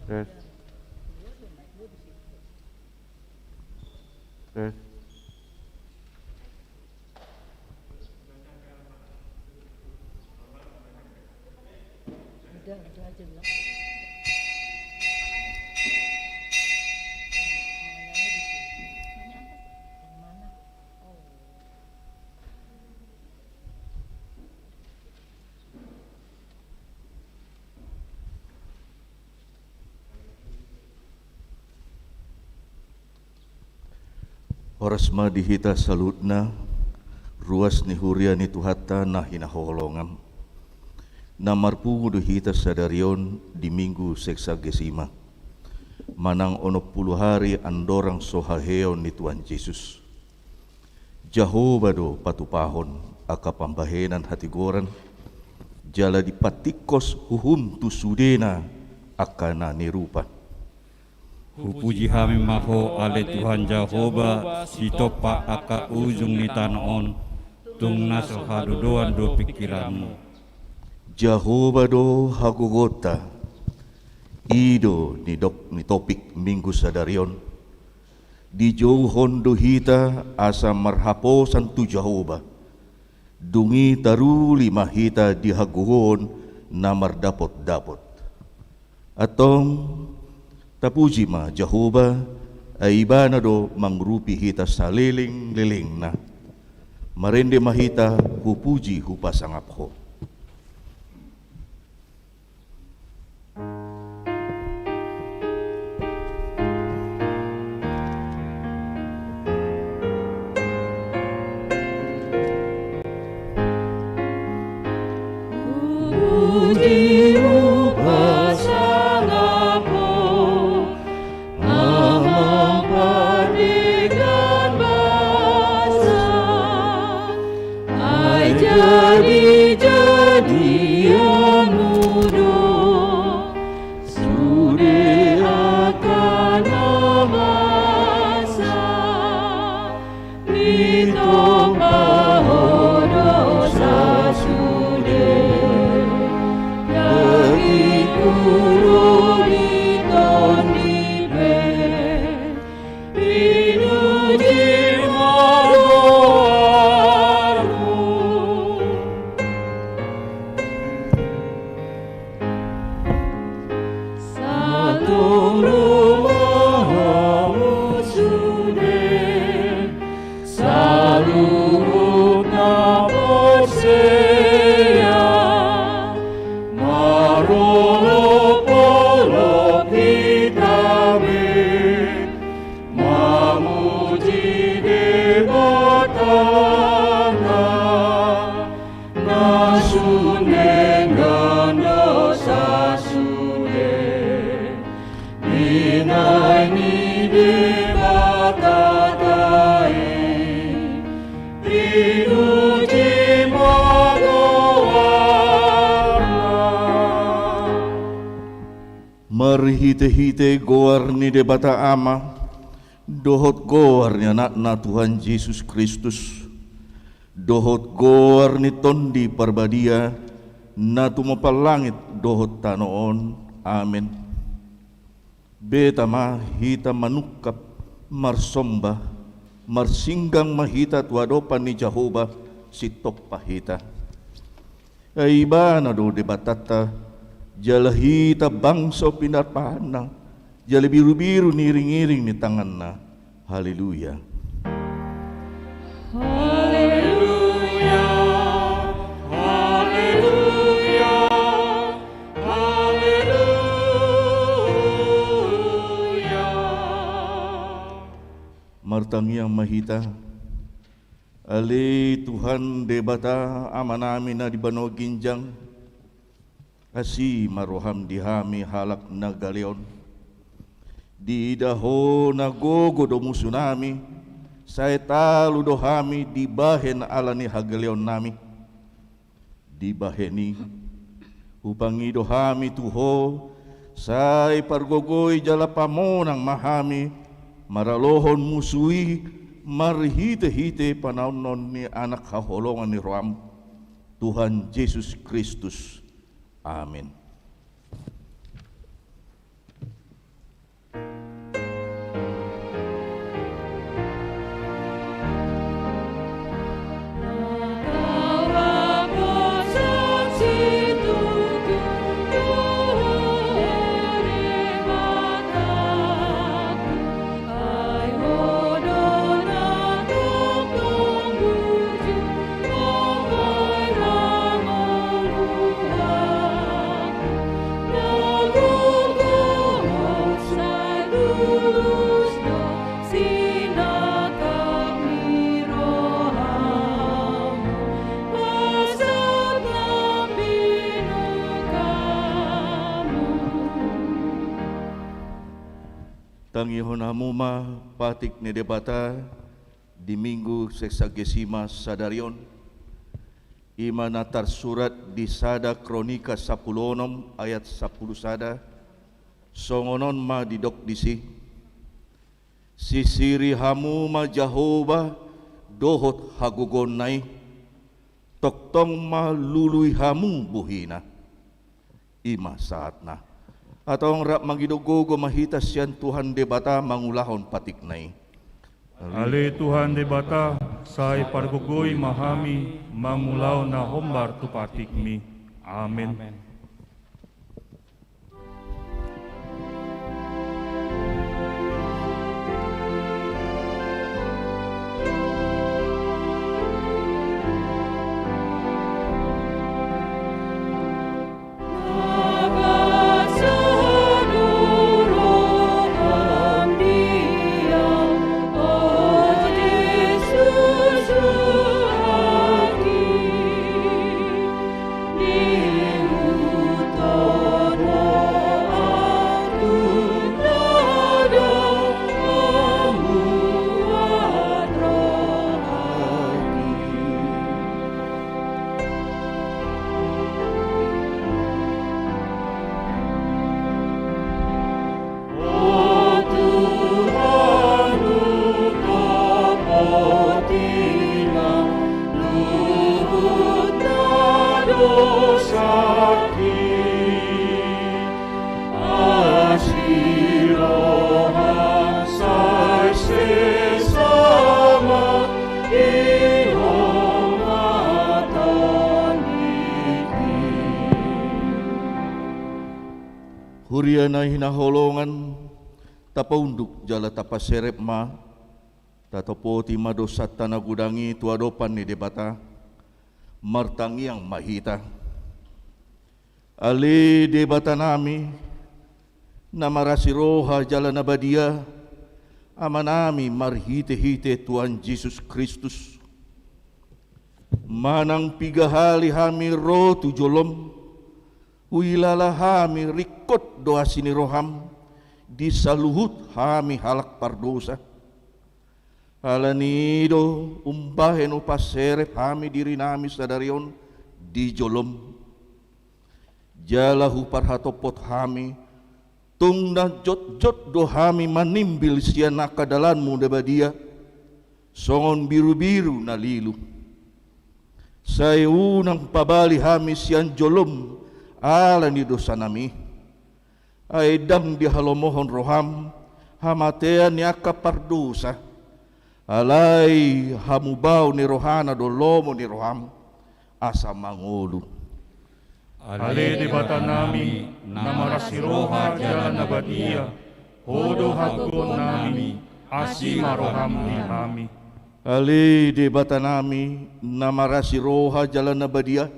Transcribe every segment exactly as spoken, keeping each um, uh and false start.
Tes. Tes. Udah, udah aja lah. Yang mana? Oh. Horas ma di hita saluhutna, ruas ni huria ni Tuhanta na hinaholongan. Na marpungu do hita sadari on di Minggu Sexagesima, manang onom pulu ari andorang so haheheon ni Tuhan Jesus. Jahowa do patupahon angka pambahenan hatigoran, jala dipatingkos huhum tu sudena angka na nirupa. Hupuji hami ma Ho ale Tuhan Jahowa, sitompa angka ujung ni tano on, tung na so hadodoan do pingkiranMu. Jahowa do hagogoonta. I do nidok ni topik Minggu sadari on. Dijouhon do hita asa marhaposan tu Jahowa. Dung i taruli ma hita di hagogoon na mardapotdapot. Antong, tapuji ma Jahowa, ai Ibana do mangurupi hita salelenglelengna. Marende ma hita, hupuji hupasangap Ho. Amang pardenggan basa, ai jadi-jadianMu do sude angka na masa. Ditompa Ho do sasude, dagingku do di tondi pe, pinuji ma goarMu. Salum do ma hamu sude, saluhut na porsea, marolopolop hita be, mamuji Debatanta, na sun denggan do sasude, binahen ni Debatanta i, pinuji ma goarna. Marhitehite goar ni Debata Ama, dohot goar ni Anakna Tuhan Jesus Kristus, dohot goar ni Tondi Parbadia, na tumompa langit dohot tano on. Amen. Beta ma hita manungkap, marsomba, marsinggang ma hita tu adopan ni Jahowa, sitompa hita. Ai Ibana do Debatanta, jala hita bangso pinarpahanna, jala birubiru ni iringiring ni tanganna. Haleluya. Haleluya, haleluya, haleluya. Martangiang ma hita. Ale Tuhan Debata Amanami na di banua ginjang, asi ma roham di hami halak na gale on. Diida Ho na gogo do musunami, sai talu do hami dibahen ala ni hagaleonnami. Dibahen i, hupangido hami tu Ho, sai pargogoi jala pamonang ma hami maralohon musu i marhitehite panaonon ni Anak haholongan ni roham, Tuhan Jesus Kristus. Amen. Dangihon hamu ma patik ni Debata di Minggu Sexagesima sadari on. I ma na tarsurat di sada Kronika sampulu onom ayat sampulu sada. Songon on ma didok disi: Sisiri hamu ma Jahowa dohot hagogoonna i, tongtong ma lului hamu bohina. I ma sahatna. Antong rap mangido gogo ma hita sian Tuhan Debata mangulahon patikna i. Ale Tuhan Debata, sai pargogoi ma hami mangulahon na hombar tu patikmi. Amen. Huria na hinaholongan, tapaunduk jala tapaserep ma, tatopoti ma dosanta na godang i tu adopan ni Debata. Martangiang ma hita. Ale Debatanami, na marasi roha jala na badia, Amanami marhitehite Tuhan Jesus Kristus, manang piga hali hami ro tu jolom, huilala hami ringkot do asi ni roham di saluhut hami halak pardosa. Ala ni i do umbahen hupaserep hami dirinami sadari on di jolom. Jala huparhatophot hami, tung na jotjot do hami manimbil sian angka dalanmu na badia, songon birubiru na lilu. Sai unang pabali hami sian jolom ala ni dosanami. Ai ndang dihalomohon roham hamatean ni angka pardosa, alai hamubao ni rohana do lomo ni roham, asa mangolu. Ale Debatanami, na marasi roha jala na badia, Ho do hagogoonnami, asi ma roham di hami. Ale Debatanami, na marasi roha jala na badia,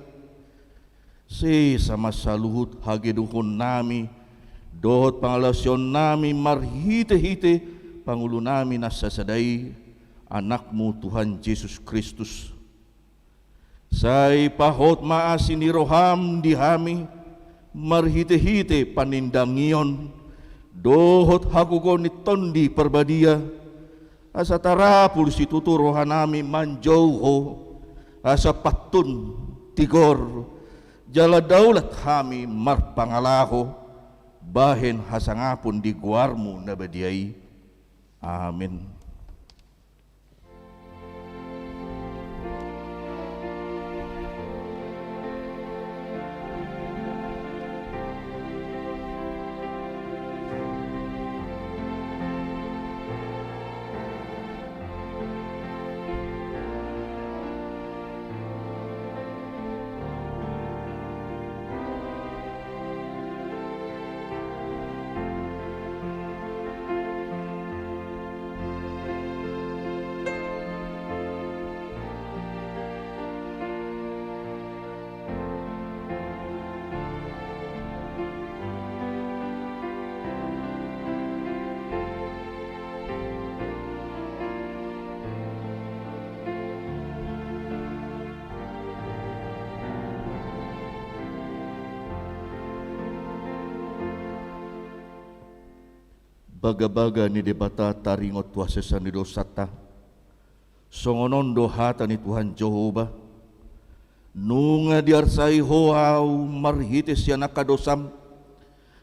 sesa ma saluhut hagedukonnami dohot pangalaosionnami marhitehite Pangulunami na sasada i, Anakmu Tuhan Jesus Kristus. Sai pahot ma asi ni roham di hami marhitehite panindangion dohot hagogoon ni Tondi Parbadia, asa tarapul situtu rohanami manjou Ho, asa pantun, tigor, jala daulat hami marpangalaho bahen hasangapon di goarmu na badia i. Amen. Bagabaga ni Debata taringot tu hasesaan ni dosanta. Songon on do hata ni Tuhan Jahowa: Nunga diarsai Ho Ahu marhite sian angka dosam,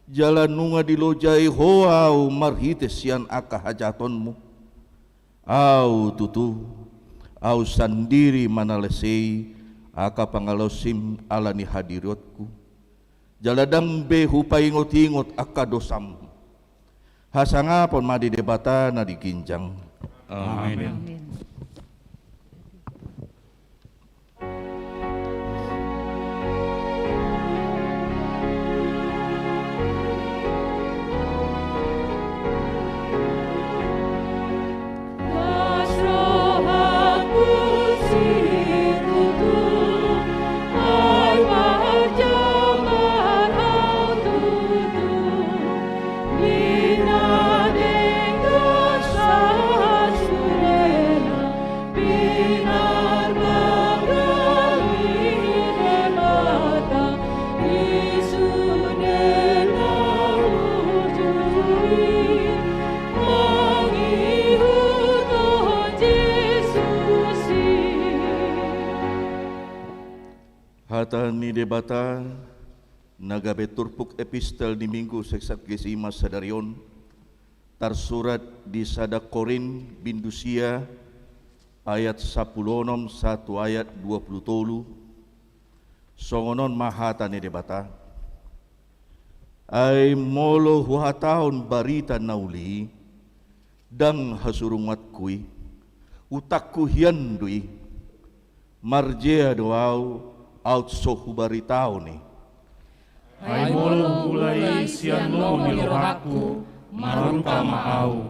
jala nunga dilojai Ho Ahu marhite sian angka hajahatonmu. Ahu tutu, Ahu sandiri manalesei angka pangalaosim ala ni hadirionku, jala ndang be hupaingotingot angka dosam. Hasangapon ma di Debata na di ginjang. Amen. Amen. Hata ni Debata na gabe turpuk epistel di Minggu Sexagesima sadari on, tarsurat di sada Korint bindu sia ayat sampulu onom sahat tu ayat dua pulu tolu. Songon on ma hata ni Debata: Ai molo huhatahon barita na uli i, ndang hasurunganku i, utangku hian do i. Marjea do ahu, aut so hubaritahon i. Ai molo huulai sian lomo ni rohangku, marrupa ma ahu.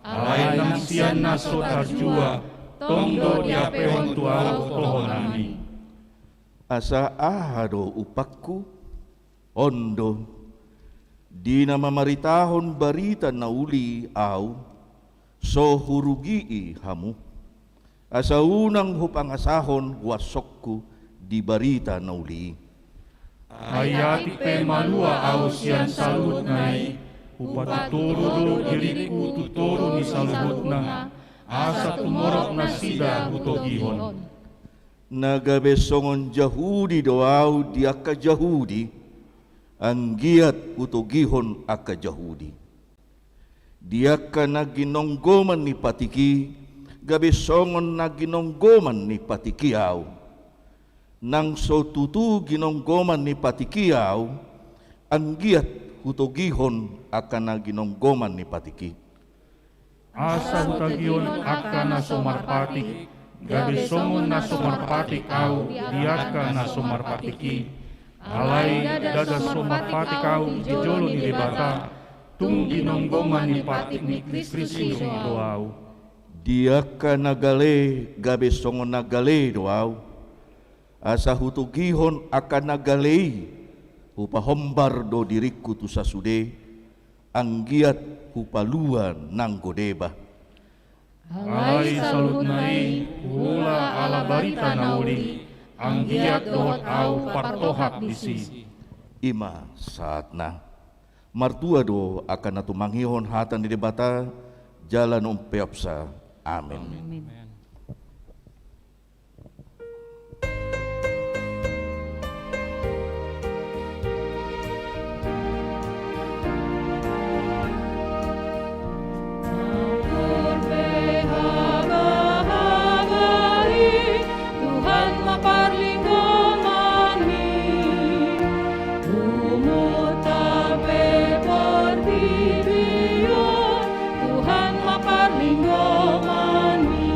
Alai nang sian na so tarjua, tong do diapehon tu ahu tohonanmi. Asa aha do umpangku? On do, di na mamaritahon barita na uli ahu, so hurugii hamu, asa unang hupangasahon huasongku di barita na uli i. Ai atik pe malua ahu sian saluhutna i, hupatutoru do diringku tu toru ni saluhutna, asa tumorop nasida hutogihon. Na gabe songon Jahudi do ahu di angka Jahudi, anggiat hutogihon angka Jahudi. Di angka na ginonggoman ni patik i, gabe songon na ginonggoman ni patik i ahu. Nang so tutu ginonggoman ni patik i ahu, anggiat hutogihon angka na ginonggoman ni patik i. Asa hutogihon angka na so marpatik, gabe songon na so marpatik ahu di angka na so marpatik i. Alai ndada so marpatik ahu di jolo ni Debata, tung ginonggoman ni patik ni Kristus i do ahu. Di angka na gale, gabe songon na gale do ahu, asa hutogihon angka na gale i. Hupahombar do diringku tu sasude, anggiat hupalua nanggo deba. Alai saluhutna i huula ala barita na uli, anggiat dohot ahu partohap disi. I ma sahatna. Martua do angka na tumangihon hata ni Debata, jala na umpeopsa. Amen. Amen. Tuhan ma parlinggomanmi, umurta pe portibi on, Tuhan ma parlinggomanmi.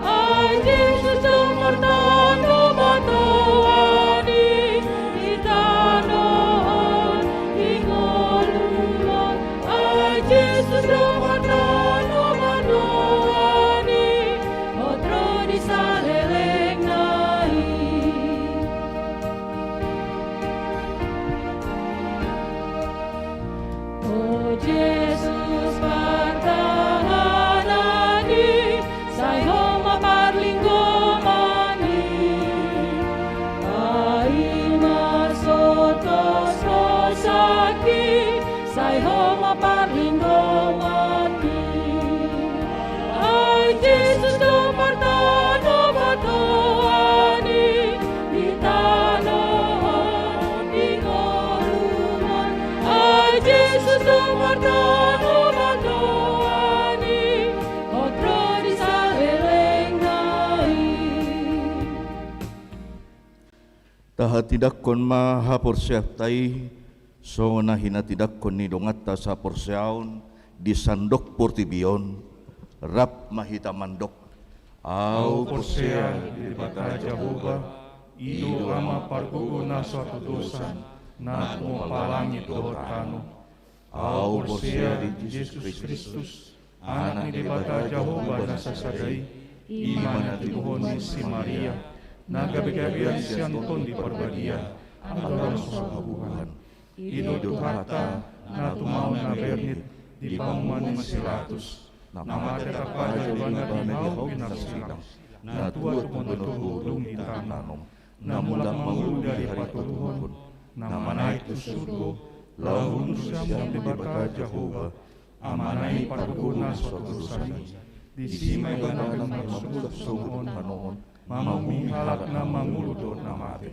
Ai Jesus do martanda batoan i di tano on, di ngolu on. Ai Jesus do martanda batoan i, hot ro di salelengna i. O Jesus partahananmi, sai Ho ma parlinggomanmi. Paima so tos do sangkit, sai Ho ma par Indoman i, ai Jesus do martano batoan i di tano on di ngolungan. Ai Jesus do martano batoan i, hot ro di salelengna i. Tahatindangkon ma haporseaonta i, songon na hinatindangkon ni donganta saporseaon di sandok portibi on, rap ma hita mandok. Ahu porsea di Debata Jahowa, i do Ama pargogo na so hatudosan, na tumompa langit dohot tano. Ahu porsea di Jesus Kristus, Anak ni Debata Jahowa na sasada i, i ma na tinodohon ni si Maria, na gabe gabean sian Tondi Parbadia, andorang so habubuhan. I do Tuhanta, na tumaon na bernit, di pamunuan ni si Pilatus, na mate tarpajal ibana di hau pinarsilang, na tua tu bonomu dung ditanom, na mulak mangolu di ari patoluhon, na manaek tu surgo, laho hundul sian Debata Jahowa, Amana i pargogo na so hatudosan i, disi ma ibana mulak songon on, mamunghingi halak na mangolu dohot na mate.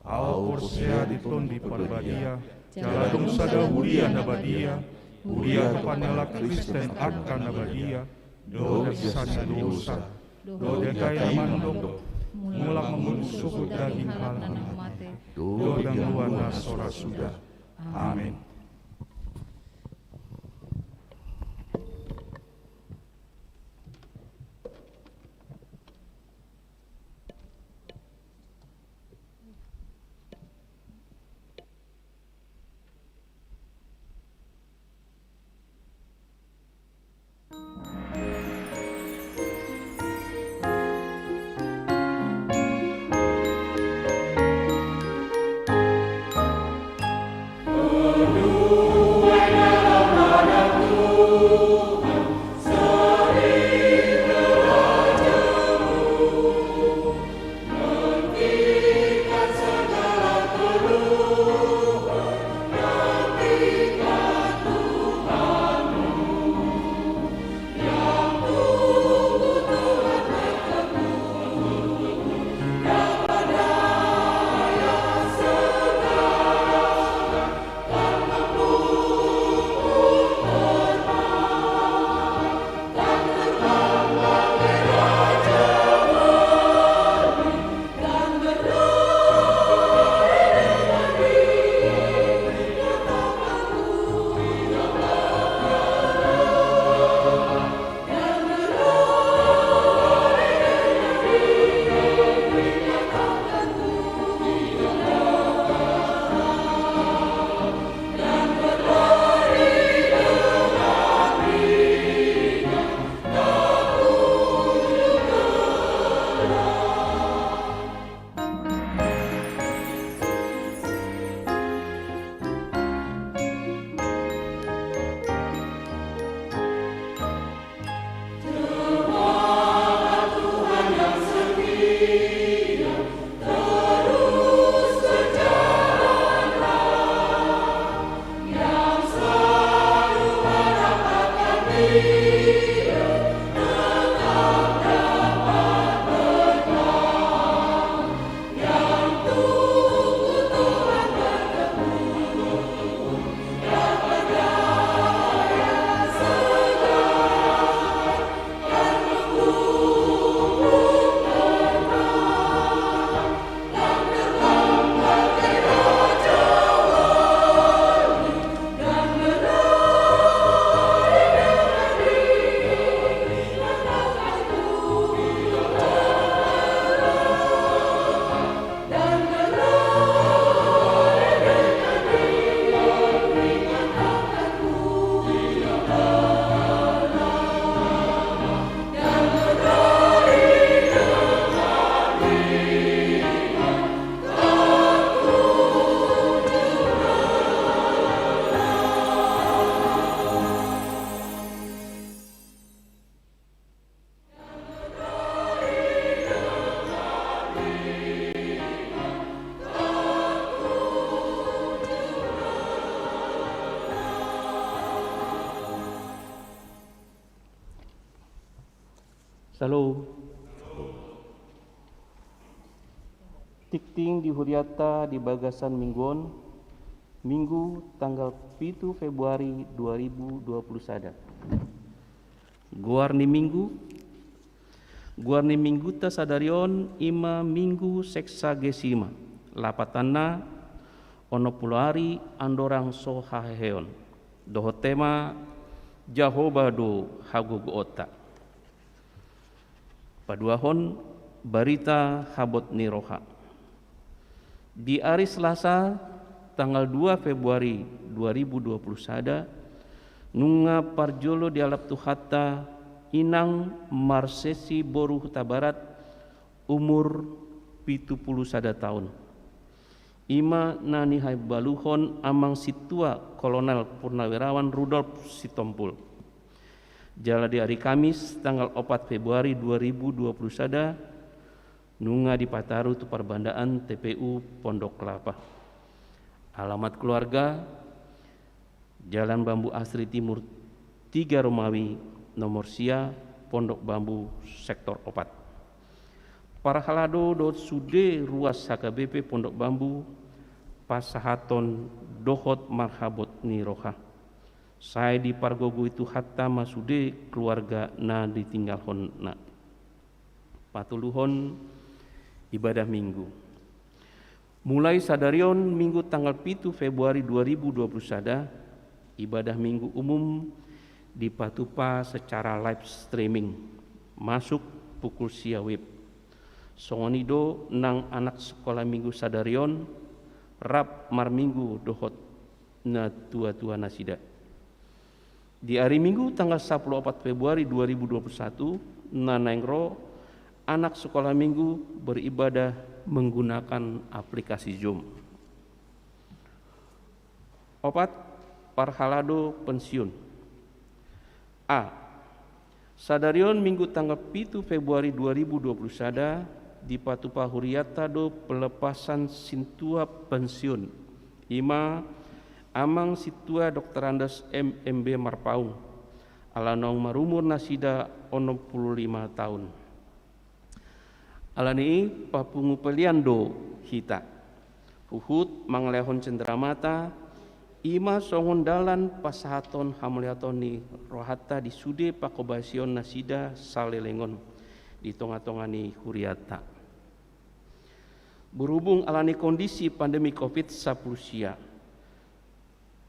Ahu porsea di Tondi Parbadia, jala adong sada huria na badia, huria tu pangalaho Kristen angka na badia, dohot sian na dosa, dohot angka na mandok, mulak mangolu sogot daging halak na mate, dohot angka na so ra suda. Amen. Halo. Tingting di hurianta di bagasan minggu on, Minggu tanggal pitu Februari dua ribu dua puluh sada. Goar ni minggu, goar ni mingguta sadari on ima Minggu Sexagesima. Lapatanna, onom pulu ari andorang so haheheon. Dohot tema, Jahowa do hagogoonta. Paduahon, barita habot ni roha. Di ari Selasa, tanggal dua Februari dua ribu dua puluh sada, nunga parjolo dialap Tuhanta inang Marsesi boru Hutabarat, umur pitu pulu sada taon. Ima na nihabaluhon amang sintua Kolonel Purnawirawan Rudolf Sitompul. Jala di ari Kamis, tanggal opat Februari dua ribu dua puluh sada, nunga dipataru tu parbandaan T P U Pondok Kelapa. Alamat keluarga, Jalan Bambu Asri Timur tiga Romawi, nomor sia, Pondok Bambu, sektor opat. Parhalado dohot sude ruas H K B P Pondok Bambu, pasahaton dohot marhabot ni roha. Sai dipargogoi Tuhanta ma sude keluarga na ditinggalhonna. Patoluhon, ibadah Minggu. Mulai sadari on, Minggu tanggal pitu Februari dua ribu dua puluh sada, ibadah Minggu umum dipatupa secara live streaming, masuk pukul sia wib. Songon i do nang anak sekolah Minggu sadari on, rap marminggu dohot natuatua nasida. Di ari Minggu tanggal sampulu opat Februari dua ribu dua puluh satu, na naeng ro, anak sekolah Minggu beribadah menggunakan aplikasi Zoom. Opat, parhalado pensiun. A. Sadari on, Minggu tanggal pitu Februari dua ribu dua puluh sada, dipatupa hurianta do pelepasan sintua pensiun. Ima, amang sintua Doktor Andes M M B Marpaung, ala naung marumur nasida onom pulu lima taon. Alani i, papungu pelean do hita. Huhut mangalehon cenderamata, ima songon dalan pasahaton hamauliateon ni rohanta di sude panghobasion nasida saleleng on di tongatonga ni hurianta. Berhubung alani kondisi pandemi covid sampulu sia,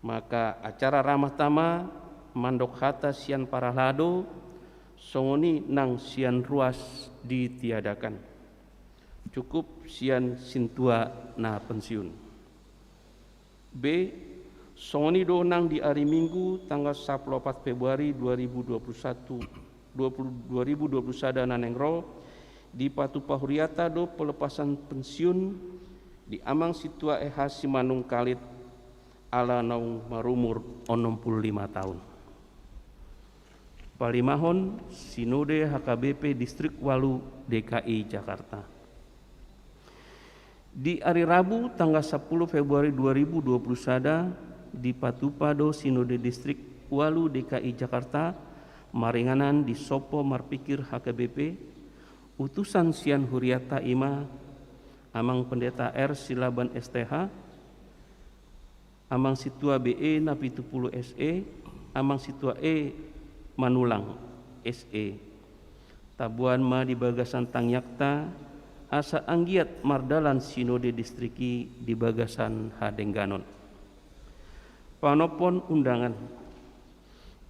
maka acara ramah tamah mandok hata sian parhalado, songon i nang sian ruas ditiadakan. Cukup sian sintua na pensiun. B. Songon i do nang di ari Minggu tanggal sampulu opat Februari dua ribu dua puluh satu, dua puluh, dua ribu dua puluh sada na naeng ro, dipatupa hurianta do pelepasan pensiun di amang sintua E H Simanungkalit, ala naung marumur onom pulu lima taon. Palimahon, Sinode H K B P Distrik ualu D K I Jakarta. Di ari Rabu tanggal sampulu Februari dua ribu dua puluh sada, dipatupa do Sinode Distrik ualu D K I Jakarta maringanan di sompo marpikir H K B P, utusan sian hurianta, ima Amang Pendeta R Silaban S T H, Amang Sintua B E Napitupulu S E, Amang Sintua E Manulang S E. Taboan ma di bagasan tangiangta, asa anggiat mardalan Sinode Distrik i di bagasan hadengganon. Panompon undangan.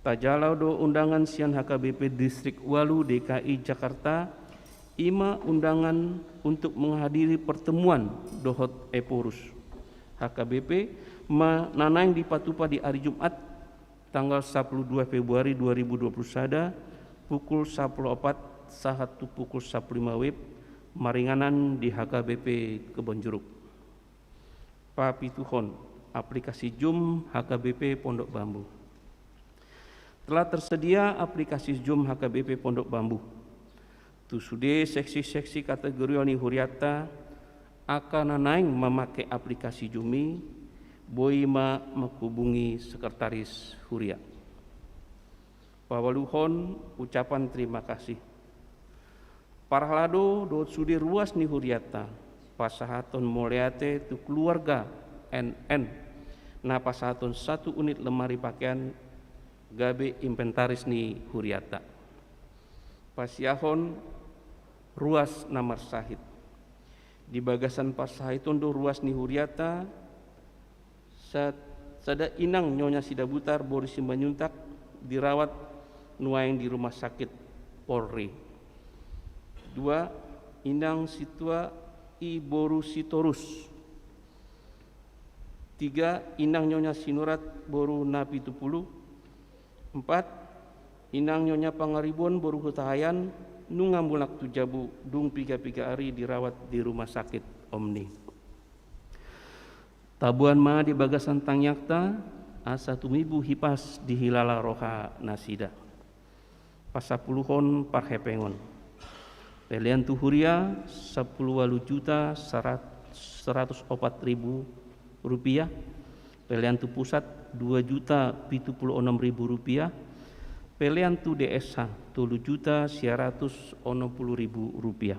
Tajalo do undangan sian H K B P Distrik ualu D K I Jakarta, ima undangan untuk menghadiri pertemuan dohot Ephorus. H K B P ma na naeng dipatupa di ari Jumat, tanggal sampulu dua Februari dua ribu dua puluh sada, pukul sampulu opat sahat tu pukul sampulu lima wib, maringanan di H K B P Kebonjeruk. Papituhon, aplikasi Zoom H K B P Pondok Bambu. Telah tersedia aplikasi Zoom H K B P Pondok Bambu. Tu sude seksi-seksi kategorial ni hurianta, angka na naeng mamake aplikasi Zoom i, boi ma menghubungi sekretaris huria. Paualuhon ucapan terima kasih. Parhalado dohot sude ruas ni hurianta, pasahathon mauliate tu keluarga N N, na pasahathon satu unit lemari pakean gabe inventaris ni hurianta. Pasiahon ruas na marsahit. Di bagasan parsahit on do ruas ni hurianta, sa-, sada inang Nyonya Sidabutar boru Simanjuntak dirawat nuaeng di rumah sakit Polri. Dua, inang Situa I boru Sitorus. Tiga, inang Nyonya Sinurat boru Napitupulu. Empat, inang Nyonya Pangaribuan boru Hutahaean, nunga mulak tu jabu, dung piga-piga ari dirawat di rumah sakit Omni. Taboan ma di bagasan tangiangta, asa tumibu hipas dihilala roha nasida. Pasampuluhon parhepengon. Pelean tu huria, sampulu ualu juta sarat-, saratus opat ribu rupiah. Pelean tu pusat, dua juta pitu pulu onom ribu rupiah. Pelean tu D S H, tolu juta sia ratus onom pulu ribu rupiah.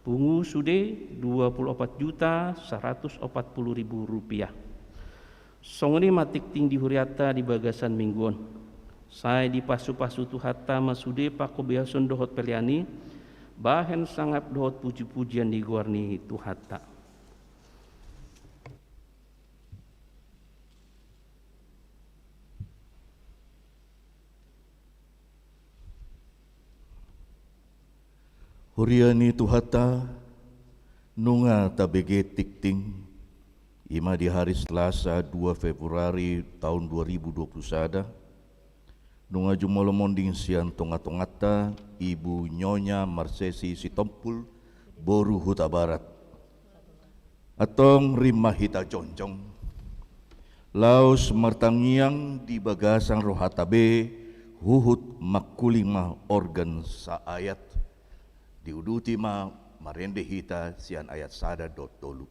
Pungu sude, dua pulu opat juta saratus opat pulu ribu rupiah. Songon i ma tingting di hurianta di bagasan minggu on. Sai dipasu-pasu Tuhanta ma sude panghobasion dohot pelean i, bahen sangap dohot puji-pujian di goar ni Tuhanta. Huria ni Tuhanta, nunga tabege tingting, i ma di hari Selasa dua Februari taon dua ribu dua pulu sada, nunga jumolo monding sian tonga-tonganta Ibu Nyonya Marsesi Sitompul boru Hutabarat. Antong rima hita jongjong laos martangiang di bagasan rohanta be, huhut mangkuling ma organ saayat. Diuduti ma marende hita sian ayat sada dohot tolu.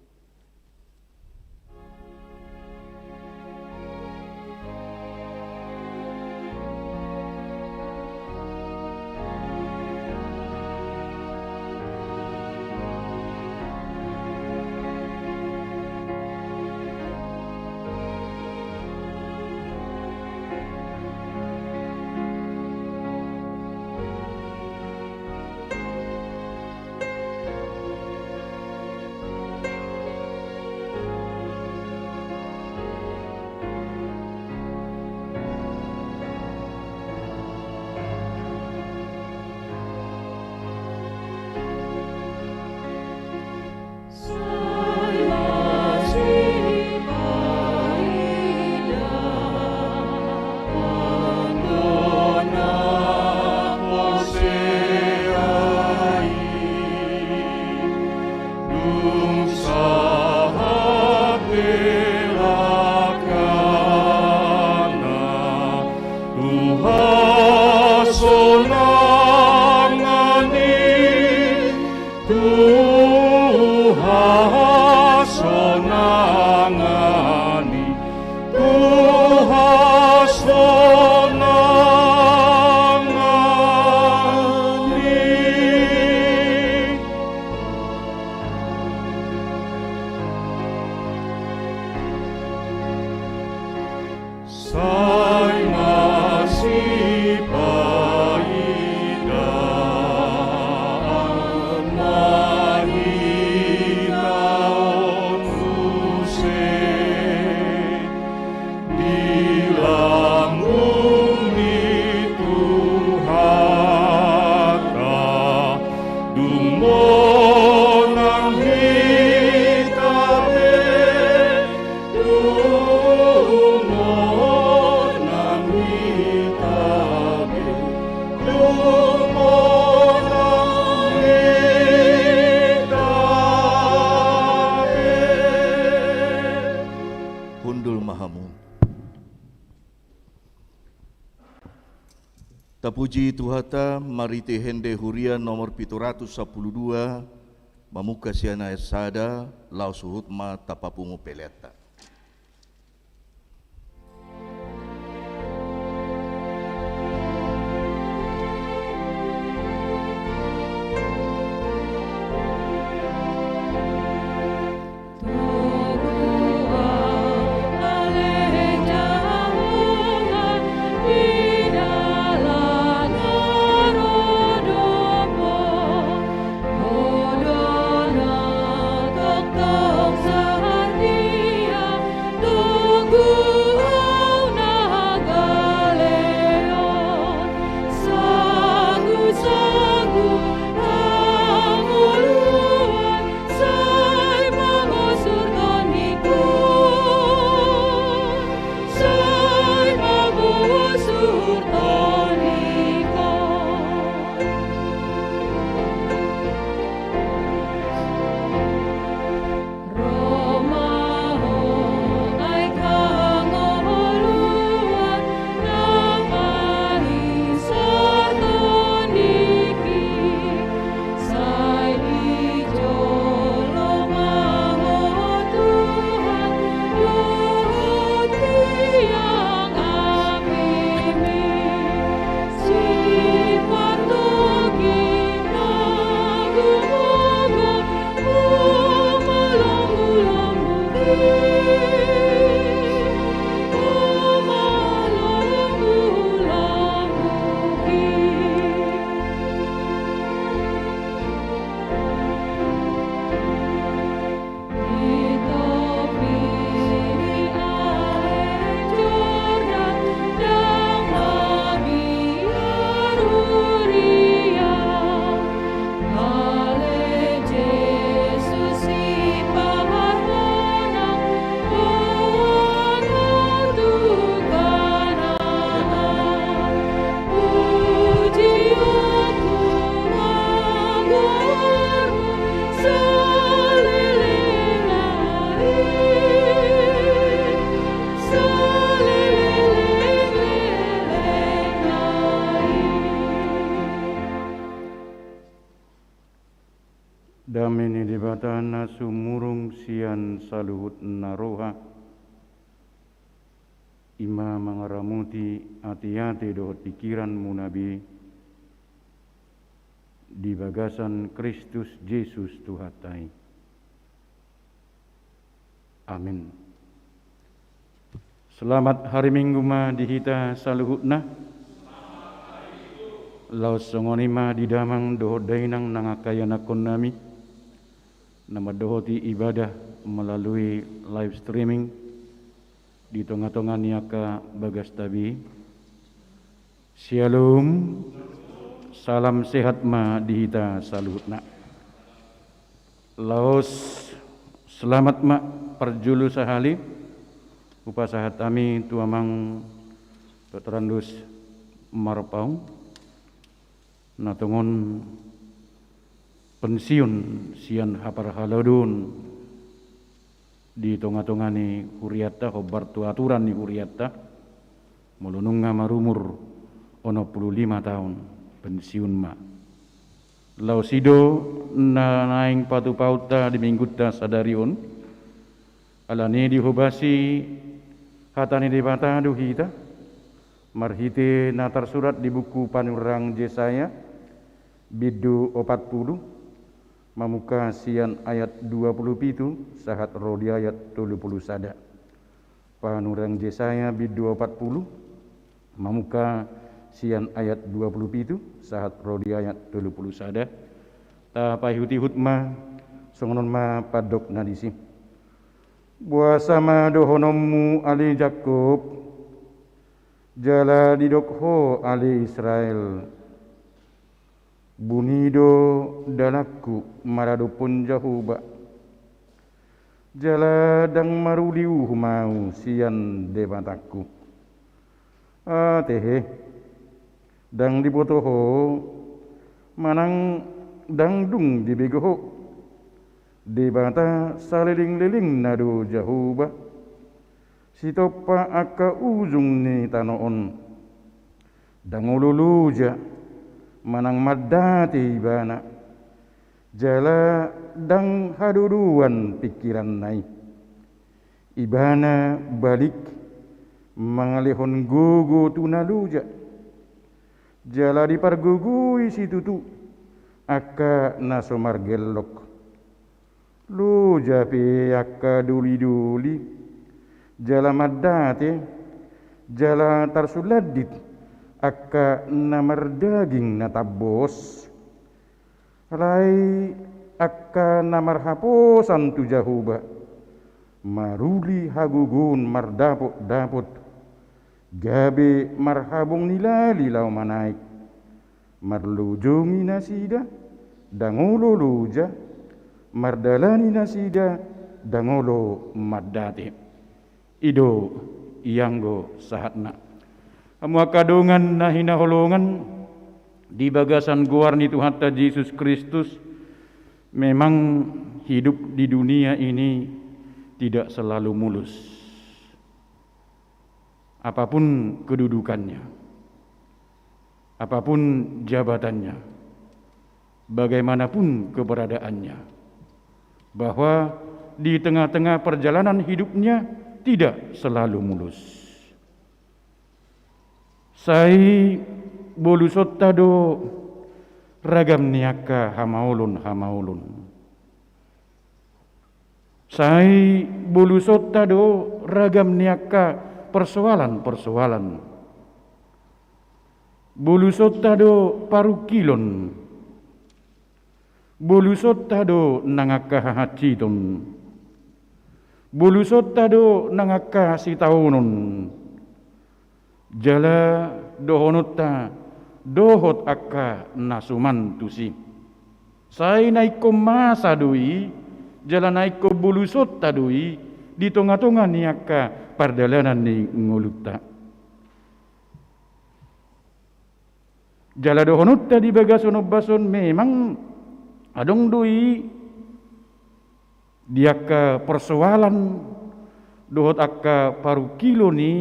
Tuhan sonang i, Tuhan sonang i. Sai masipaidaan ma hita on muse di lambung ni Tuhanta, dung monang hita be. Hundul ma hamu. Tapuji Tuhanta, marhite ende huria nomor pitu ratus sampulu dua, mamungka sian ayat sada, laos huhut ma tapapungu peleanta. sumurung sian saluhut na roha, i ma mangaramoti ateate dohot pingkiranmuna be di bagasan Kristus Jesus Tuhanta i. Amin. Selamat hari Minggu ma di hita saluhutna. Laos songon i ma di damang dohot dainang nang angka ianakhonnami na mandohoti ibadah melalui live streaming di tonga-tonga ni angka bagasta be. Syalom. Salam sehat ma di hita saluhutna. Laos selamat ma parjolo sahali hupasahat hami tu amang Petrandus Marpaung na tongon pensiun sian haparhalado on di tonga-tonga ni hurianta, hombar tu aturan ni hurianta, molo nunga marumur onom pulu lima taon, pensiun ma. Laos i do na naeng patupaonta di minggunta sadari on, alani dihobasi hata ni Debata do hita, marhite na tarsurat di buku Panurirang Jesaya, bindu opat pulu, mamungka sian ayat dua pulu pitu sahat ro di ayat tolu pulu sada. Panurirang Jesaya bindu opat pulu, mamungka sian ayat dua pulu pitu sahat ro di ayat tolu pulu sada. Tapaihut-ihut ma, songon on ma pandok na disi. Boasa ma dohononmu ale Jakkob, jala didok ho ale Israel: Buni do dalanku maradophon Jahowa, jala ndang maruli uhum ahu sian Debatangku. Atehe, ndang diboto ho, manang ndang dung dibege ho. Debata saleleng-lelengna do Jahowa, sitompa angka ujung ni tano on. Ndang olo loja manang mandate Ibana, jala ndang hadodoan pingkiranna i. Ibana balik mangalehon gogo tu na loja, jala dipargogoi situtu angka na so margellok. Loja pe angka doli-doli, jala mandate, jala tarsulandit angka na mardaging na tambos. Alai angka na marhaposan tu Jahowa, maruli hagogoon mardapot-dapot, gabe marhabong ni lali laho manaek. Marlojongi nasida, ndang olo loja, mardalani nasida, ndang olo mandate. I do ianggo sahatna. Hamu angka dongan na hinaholongan di bagasan goar ni Tuhanta Jesus Kristus, memang hidup di dunia ini tidak selalu mulus. Apapun kedudukannya, apapun jabatannya, bagaimanapun keberadaannya, bahwa di tengah-tengah perjalanan hidupnya tidak selalu mulus. Sai bolusonta do ragam ni angka hamaolon-hamaolon. Sai bolusonta do ragam ni angka persoalan-persoalan. Bolusonta do parungkilon. Bolusonta do nang angka hahansiton. Bolusonta do nang angka sitaonon. Jala dohononta dohot angka na suman tusi. Sai na ingkon masa do i, jala na ingkon bolusonta do i di tonga-tonga ni angka pardalanan ni ngolunta. Jala dohononta di bagasan ombas on memang adong do i di angka persoalan dohot angka parungkilon i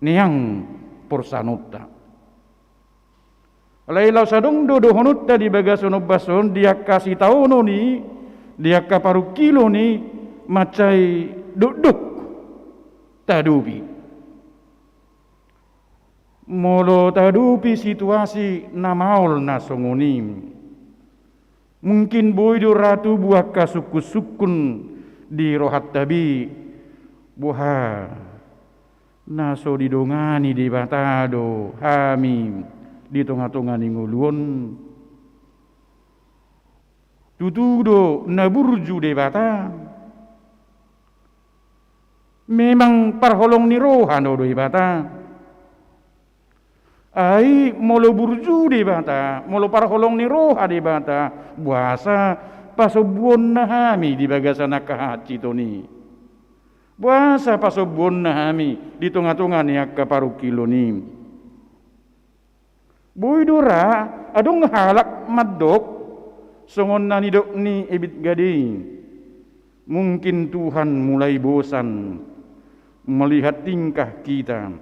neang porsanonta. Alai laos adong do dohononta di bagasan ombas on di angka sitaonon i, Di angka parungkilon i mansai dokdok tadopi. Molo tadopi situasi na maol na songon i, mungkin boi do ra tubu angka sungkun-sungkun di rohanta be, boha na so didongani Debata do hami di tonga-tonga ni ngolu on. Tutu do na burju Debata. Memang parholong ni roha do Debata. Ai molo burju Debata, molo parholong ni roha Debata, boasa pasombuonna hami di bagasan angka hansiton i? Boasa pasombuonna hami di tonga-tonga ni angka parungkilon i? Boi do ra adong halak mandok songon na nidok ni Ebit Gade i, mungkin Tuhan mulai bosan melihat tingkah kita.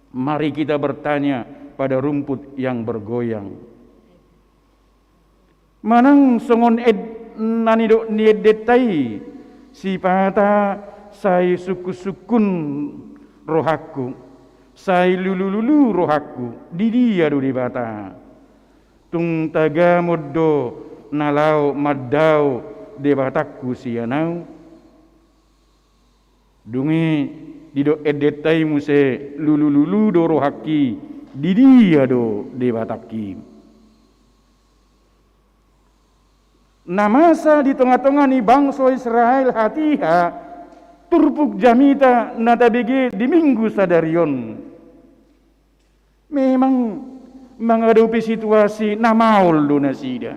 Mari kita bertanya pada rumput yang bergoyang. Manang songon ed-, na nidok ni endenta i, sipata sai sungkun-sungkun rohangku, sai lulu-lulu rohangku, di dia do Debata? Tung tagamon do na laho mandao Debatangku sian ahu? Dung i didok endenta i muse, lulu-lulu do rohangki, di dia do Debatangki? Na masa di tonga-tonga ni bangso Israel hatiha, turpuk jamita na tabege di Minggu sadari on, memang mangadopi situasi na maol do nasida.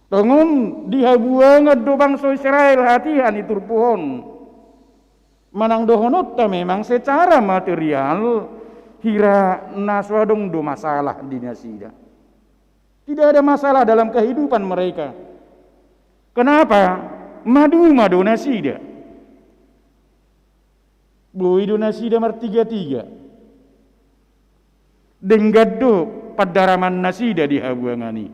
Tongon di habuangan do bangso Israel hatiha ni turpuk on. Manang dohononta memang secara material hira na so adong do masalah di nasida. Tidak ada masalah dalam kehidupan mereka. Kenapa? Maduma do nasida. Boi do nasida martiga-tiga. Denggan do pandaraman nasida di habuangan i.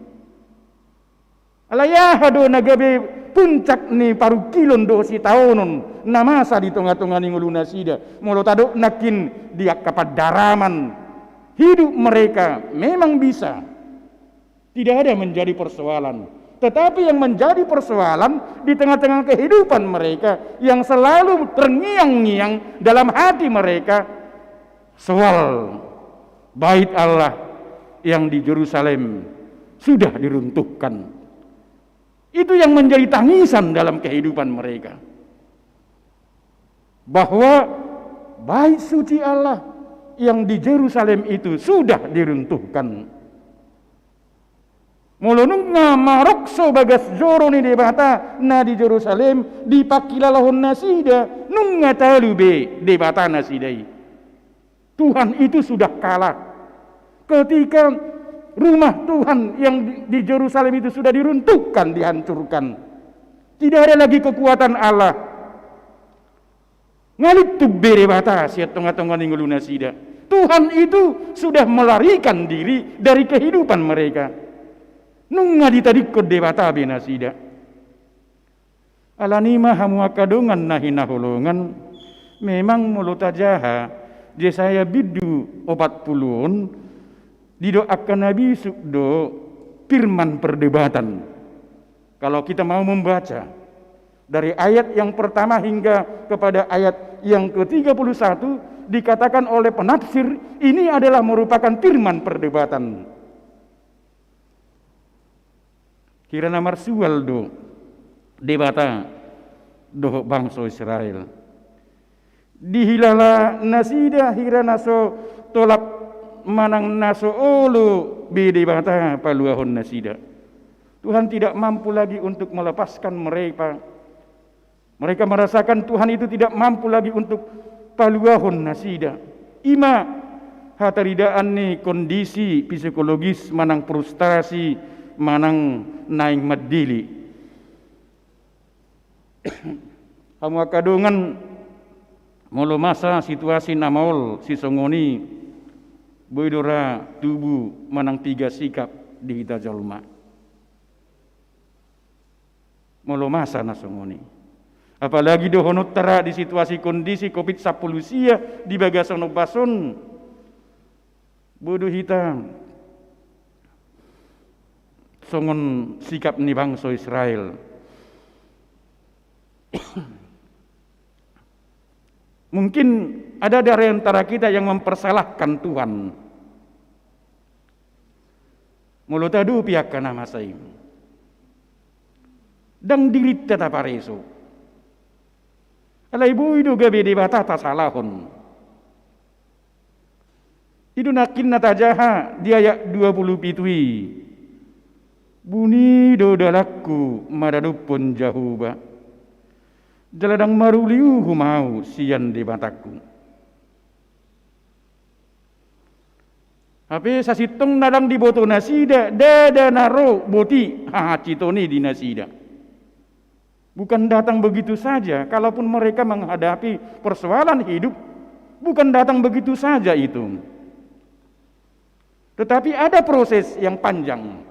Alai aha do na gabe puncak ni parungkilon dohot sitaonon na masa di tonga-tonga ni ngolu nasida? Molo tadok nangkin di angka pandaraman hidup mereka memang bisa. Tidak ada menjadi persoalan. Tetapi yang menjadi persoalan di tengah-tengah kehidupan mereka yang selalu terngiang-ngiang dalam hati mereka, soal Bait Allah yang di Jerusalem sudah diruntuhkan. Itu yang menjadi tangisan dalam kehidupan mereka. Bahwa bait suci Allah yang di Jerusalem itu sudah diruntuhkan. Molo nunga marokso bagas joro ni Debata na di Jerusalem, dipangkilalahon nasida, nunga talu be Debata nasida i. Tuhan itu sudah kalah. Ketika rumah Tuhan yang di, di Jerusalem itu sudah diruntuhkan, dihancurkan, tidak ada lagi kekuatan Allah. Ngalintub be Debata sian tonga-tonga ni ngolu nasida. Tuhan itu sudah melarikan diri dari kehidupan mereka. Nunga ditadingkon Debata be nasida. Alani i ma hamu angka dongan na hinaholongan, memang molo tajaha Jesaya bindu opat pulu on, didok angka na bisuk do firman perdebatan. Kalau kita mau membaca dari ayat yang pertama hingga kepada ayat yang ketiga puluh satu, dikatakan oleh penafsir, ini adalah merupakan firman perdebatan. Hira na marsual do Debata dohot bangso Israel. Dihilala nasida hira na so tolap manang na so olo be Debata paluahon nasida. Tuhan tidak mampu lagi untuk melepaskan mereka. Mereka merasakan Tuhan itu tidak mampu lagi untuk paluahon nasida. I ma hataridaan ni kondisi psikologis manang frustrasi manang naeng mandele. Hamu angka dongan, molo masa situasi na maol sisongon i, boi do ra tubu manang piga sikap di hita jolma. Molo masa na songon i, apalagi dohononta ra di situasi kondisi covid sampulu sia di bagasan ombas on, bodo hita songon sikap ni bangso Israel. Mungkin ada dari antara kita yang mempersalahkan Tuhan. Molo tadopi angka na masa i, ndang dirinta tapareso. Alai boi do gabe Debata tasalahon. I do nangkin na tajaha di ayat dua pulu pitu i. Buni do dalanku maradophon Jahowa, jala ndang maruli uhum ahu sian Debatangku. Hape sasintongna ndang diboto nasida, ndada na ro boti hahansiton i di nasida. Bukan datang begitu saja, kalaupun mereka menghadapi persoalan hidup, bukan datang begitu saja itu. Tetapi ada proses yang panjang.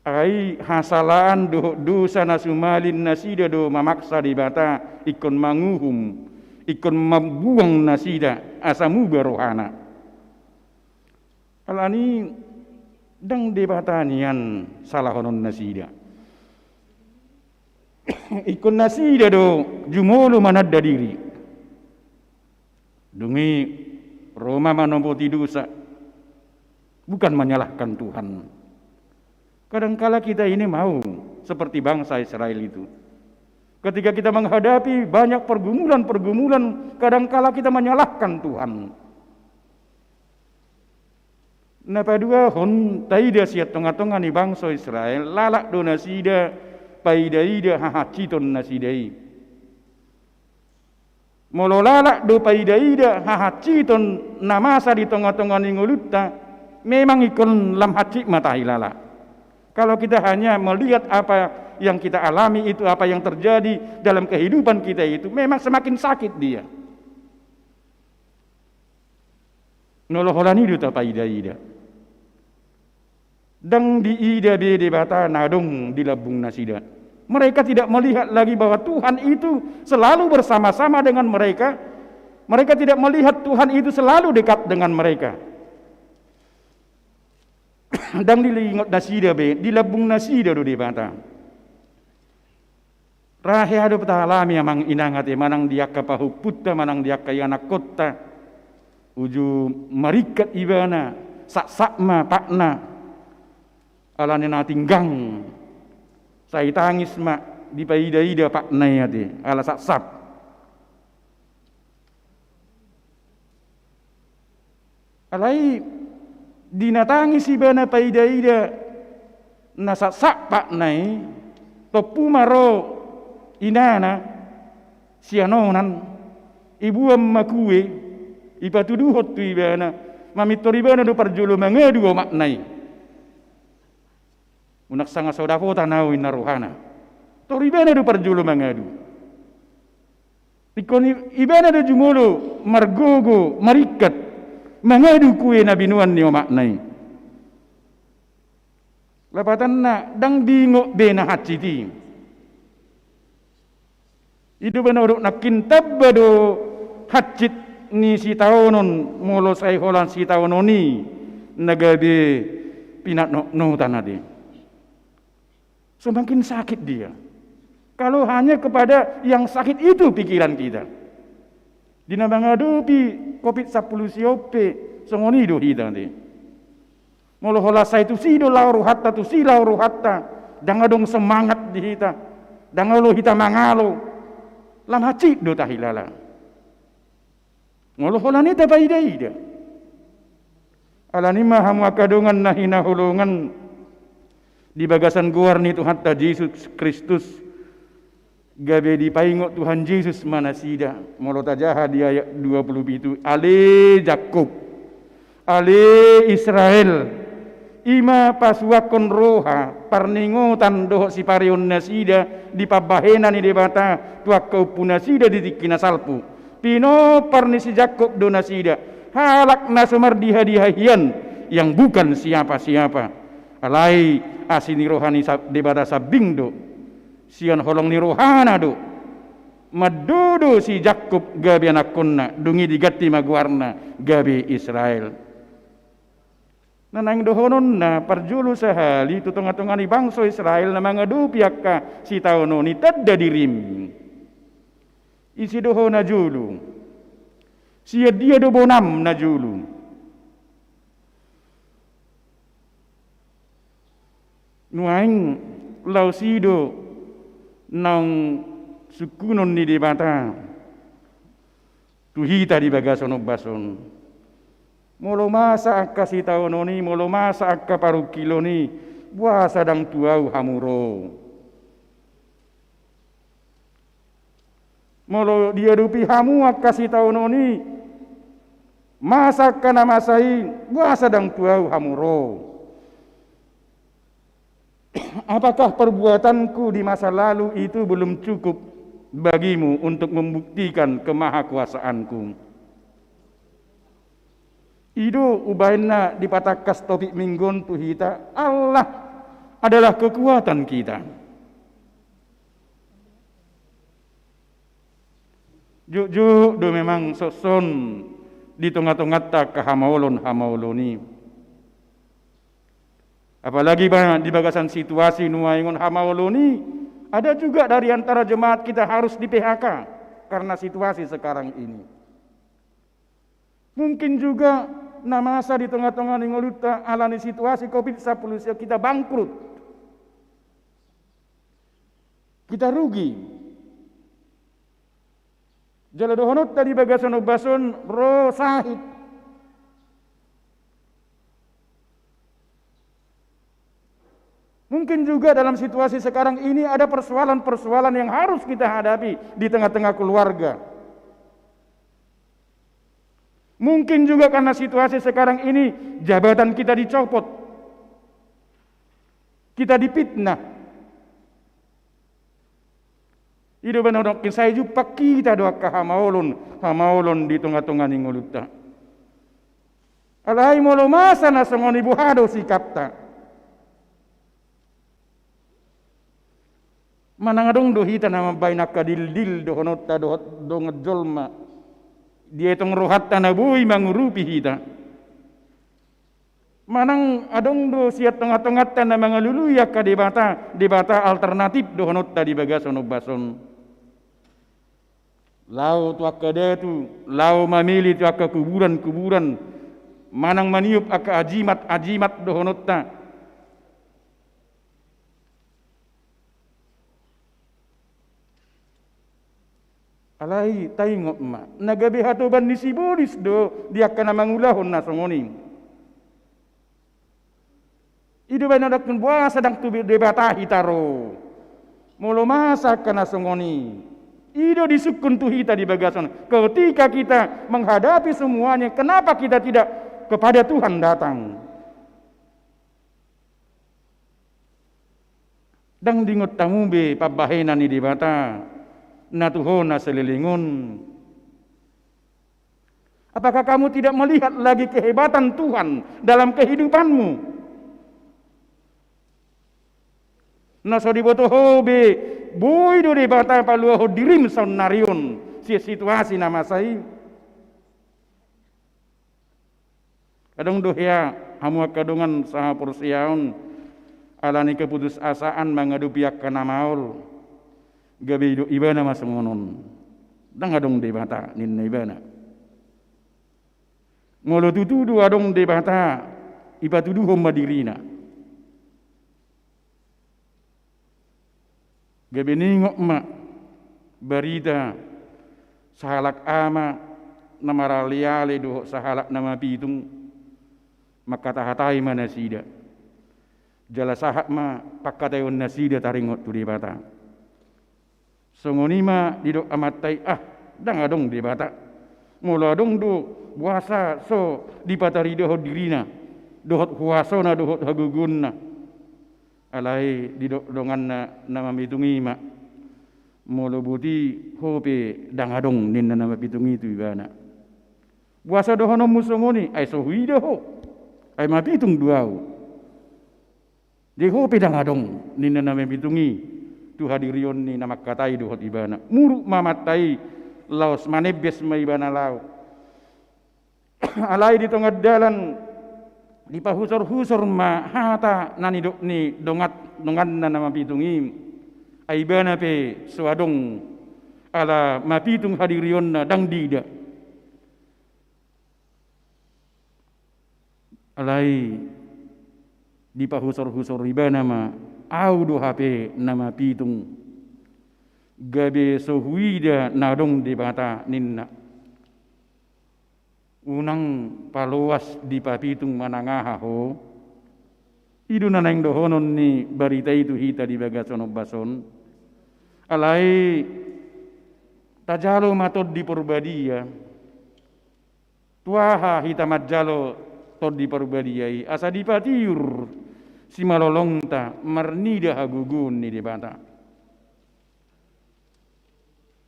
Ai hasalaan dohot dosa na sumalin nasida do mamaksa Debata ingkon manguhum, ingkon mambuang nasida asa muba rohana. Alani ndang Debata nian salahonon nasida. Ingkon nasida do jumolo mananda diri. Dung i ro ma manomboti dosa. Bukan menyalahkan Tuhan. Kadangkala kita ini mau seperti bangsa Israel itu. Ketika kita menghadapi banyak pergumulan-pergumulan, kadangkala kita menyalahkan Tuhan. Na paduahon, taida sian tonga-tonga ni bangso Israel, lalap do nasida paida-ida hahansiton nasida i. Molo lalap do paida-ida hahansiton na masa di tonga-tonga ni ngolunta, memang ingkon lam hansit ma tahilala. Kalau kita hanya melihat apa yang kita alami itu, apa yang terjadi dalam kehidupan kita itu, memang semakin sakit dia. Molo holan i do tapaida-ida. Ndang diida be Debata na adong di lambung nasida. Mereka tidak melihat lagi bahwa Tuhan itu selalu bersama-sama dengan mereka. Mereka tidak melihat Tuhan itu selalu dekat dengan mereka. Ndang diingot nasida be, di lambung nasida do Debata. Ra hea do taalami amang inang ate, manang di angka pahompunta, manang di angka ianakkonta. Uju maringkat ibana, saksak ma patna. Alani na tinggang. Sai tangis ma dipaida-ida patna i ate, ala saksap. Alai di na tangis ibana paida-ida na saksak patna i, tompu ma ro inana sian onan, iboan ma kue, ipatuduhon tu ibana, mamintor ibana do parjolo mangadu omakna i. Unang sanga so dapotan ahu, inna rohana. Tor ibana do parjolo mangadu. Ingkon i-, ibana do jumolo margogo, maringkat, mangadu kue na binoan ni omakna i. Lapatanna, ndang diingot be na hansit i. I do ba na hudok nangkin, tamba do hansit ni sitaonon molo sai holan sitaonon i na gabe pinatnotnotan ate. Semakin sakit dia. Kalau hanya kepada yang sakit itu pikiran kita. Di na mangadopi covid sampulu sia on pe songon i do hita ate. Molo holan sai tusi do laho rohanta, tusi laho rohanta, ndang adong semangat di hita, ndang olo hita mangalo, lam hansit do tahilala. Molo holan i tapaida-ida. Alani ma hamu angka dongan na hinaholongan, di bagasan goar ni Tuhanta Jesus Kristus, gabe dipaingot Tuhan Jesus ma nasida, molo tajaha di ayat dua pulu pitu, ale Jakkob, ale Israel, i ma pasuangkon roha, parningotan dohot sipareon nasida di pambahenan ni Debata tu angka ompu nasida di tingki na salpu. Pinompar ni si Jakkob do nasida, halak na so mardiha-diha hian, yang bukan siapa-siapa. Alai Asi ni roha ni sa-, Debata sambing do, sian holong ni rohana do mandodo si Jakkob gabe anakkonna, dung i diganti ma goarna gabe Israel. Na naeng dohononna parjolo sahali tu tonga-tonga ni bangso Israel na mangadopi angka sitaonon i, tanda dirim. Ise do ho na jolo? Sian dia do bonam na jolo? Nuaeng laos i do naung sungkunon ni Debata tu hita di bagasan ombas on. Molo masa angka sitaonon i, molo masa angka parungkilon i, boasa ndang tu ahu hamu ro? Molo diadopi hamu angka sitaonon i, masa angka na masa i, boasa ndang tu ahu hamu ro? Apakah perbuatanku di masa lalu itu belum cukup bagimu untuk membuktikan kemahakuasaanku? I do umbahen na dipatangkas topik minggu on tu hita, Allah adalah kekuatan kita. Jujur do memang songon i di tonga-tonganta angka hamaolon-hamaolon i. Apalagi ba-, di bagasan situasi nuaeng on hamaolon i, ada juga dari antara jemaat kita harus di P H K karena situasi sekarang ini. Mungkin juga na masa di tonga-tonga ni ngolunta ala ni situasi covid sampulu sia, kita bangkrut. Kita rugi. Jala dohononta di bagasan ombas on, ro sahit. Mungkin juga dalam situasi sekarang ini ada persoalan-persoalan yang harus kita hadapi di tengah-tengah keluarga. Mungkin juga karena situasi sekarang ini, jabatan kita dicopot, kita difitnah. I do baen, nangkin sai jumpang hita do angka hamaolon, hamaolon di tonga-tonga ni ngolunta. Alai molo masa na songon i, boha do sikapta? Manang adong do hita na mambaen angka dildil dohononta dohot dongan jolma, dietong rohanta na boi mangurupi hita? Manang adong do sian tonga-tonganta na mangalului angka debata, debata alternatif dohononta di bagasan ombas on? Laho tu angka datu, laho mamele tu angka kuburan-kuburan, manang maniop angka ajimat-ajimat dohononta. Alai taingot ma, na gabe hatoban ni sibolis do di angka na mangulahon na songon i. I do baen, nangkin boasa ndang tu Debata hita ro molo masa angka na songon i? I do disungkun tu hita di bagasan on. Ketika kita menghadapi semuanya, kenapa kita tidak kepada Tuhan datang? Ndang diingot hamu be pambahenan ni Debata na tu ho na saleleng on? Apakah kamu tidak melihat lagi kehebatan Tuhan dalam kehidupanmu? Na so diboto ho be, boi do Debata paluahon dirim saonnari on sian situasi na masa i. Adong do hea hamu angka dongan sahaporseaon, ala ni keputusasaan mangadopi angka na maol, gabe didok ibana ma songon on: Ndang adong Debata, ninna ibana. Molo tutu do adong Debata, ipatuduhon ma dirina. Gabe niingot ma barita sahalak ama na maraleale dohot sahalak na mapitung, mangkatahatai ma nasida. Jala sahat ma pangkataion nasida taringot tu Debata. Songon i ma didok amanta i: Ah, ndang adong Debata. Molo adong do, boasa so dipataridahon dirina dohot huasona dohot hagogoonna? Alai didok donganna na mapitung i ma: Molo boti ho pe ndang adong, ninna na mapitung i tu ibana. Boasa dohononmu songon i? Ai so huida ho, ai mapitung do ahu. Dia ho pe ndang adong ninna na mapitung i tu hadirion ni na mangkatai dohot ibana. Muruk ma amanta i, laos manembes ma ibana laho. Alai di tonga dalan dipahusor-husor ma hata na nidok ni dongan, donganna na mapitung i. Ai ibana pe so adong, ala mapitung hadirionna ndang diida. Alai dipahusor-husor ibana ma, au do hape na mapitung, gabe so huida na adong Debata ninna. Unang paloas dipapitung manang aha ho. I do na naeng dohonon ni barita i tu hita di bagasan ombas on. Alai tajalo ma Tondi Porbadia. Tu aha hita manjalo Tondi Porbadia i? Asa dipatiur simalolongta marnida hagogoon ni Debata.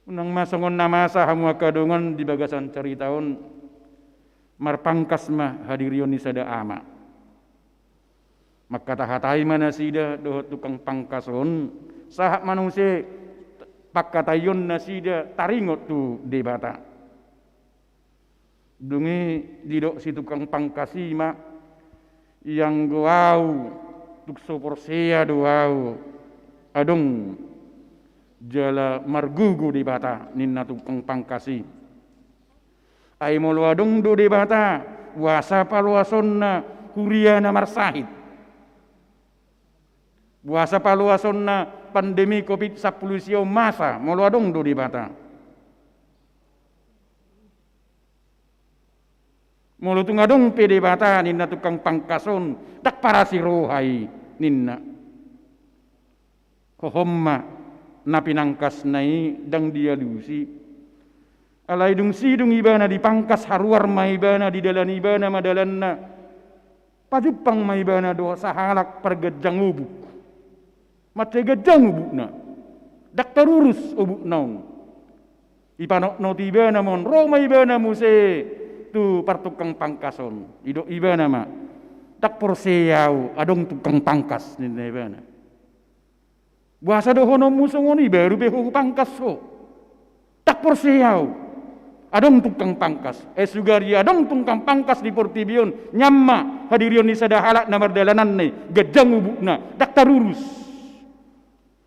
Unang ma songon na masa hamu angka dongan di bagasan carita on, marpangkas ma hadirion ni sada ama. Mangkatahatai ma nasida dohot tukang pangkas on, sahat ma muse pangkataion nasida taringot tu Debata. Dung i didok si tukang pangkas i ma, ianggo au tung so porsea do au adong jala margogo Debata ninna tukang pangkas i. Ai molo adong do Debata, boasa paloasonna huria na marsahit? Boasa paloasonna pandemi covid sampulu sia on masa molo adong do Debata? Molo tung adong pe Debata ninna tukang pangkas on, ndang parasi roha i ninna. Hohom ma na pinangkasna i ndang dialusi. Alai dung sidung ibana dipangkas, haruar ma ibana, didalan ibana ma dalanna. Pajumpang ma ibana dohot sahalak parganjang obuk. Mansai ganjang obukna, ndang tarurus obukna on. Ipanotnoti ibana ma on, ro ma ibana muse tu partukang pangkas on. Didok ibana ma, ndang porsea au adong tukang pangkas ninna ibana. Boasa dohononmu songon i, baru be ho hupangkas ho? Ndang porsea au adong tukang pangkas. Eh, sugari adong tukang pangkas di portibi on, nian ma hadirion ni sada halak na mardalanan i, ganjang obukna, ndang tarurus.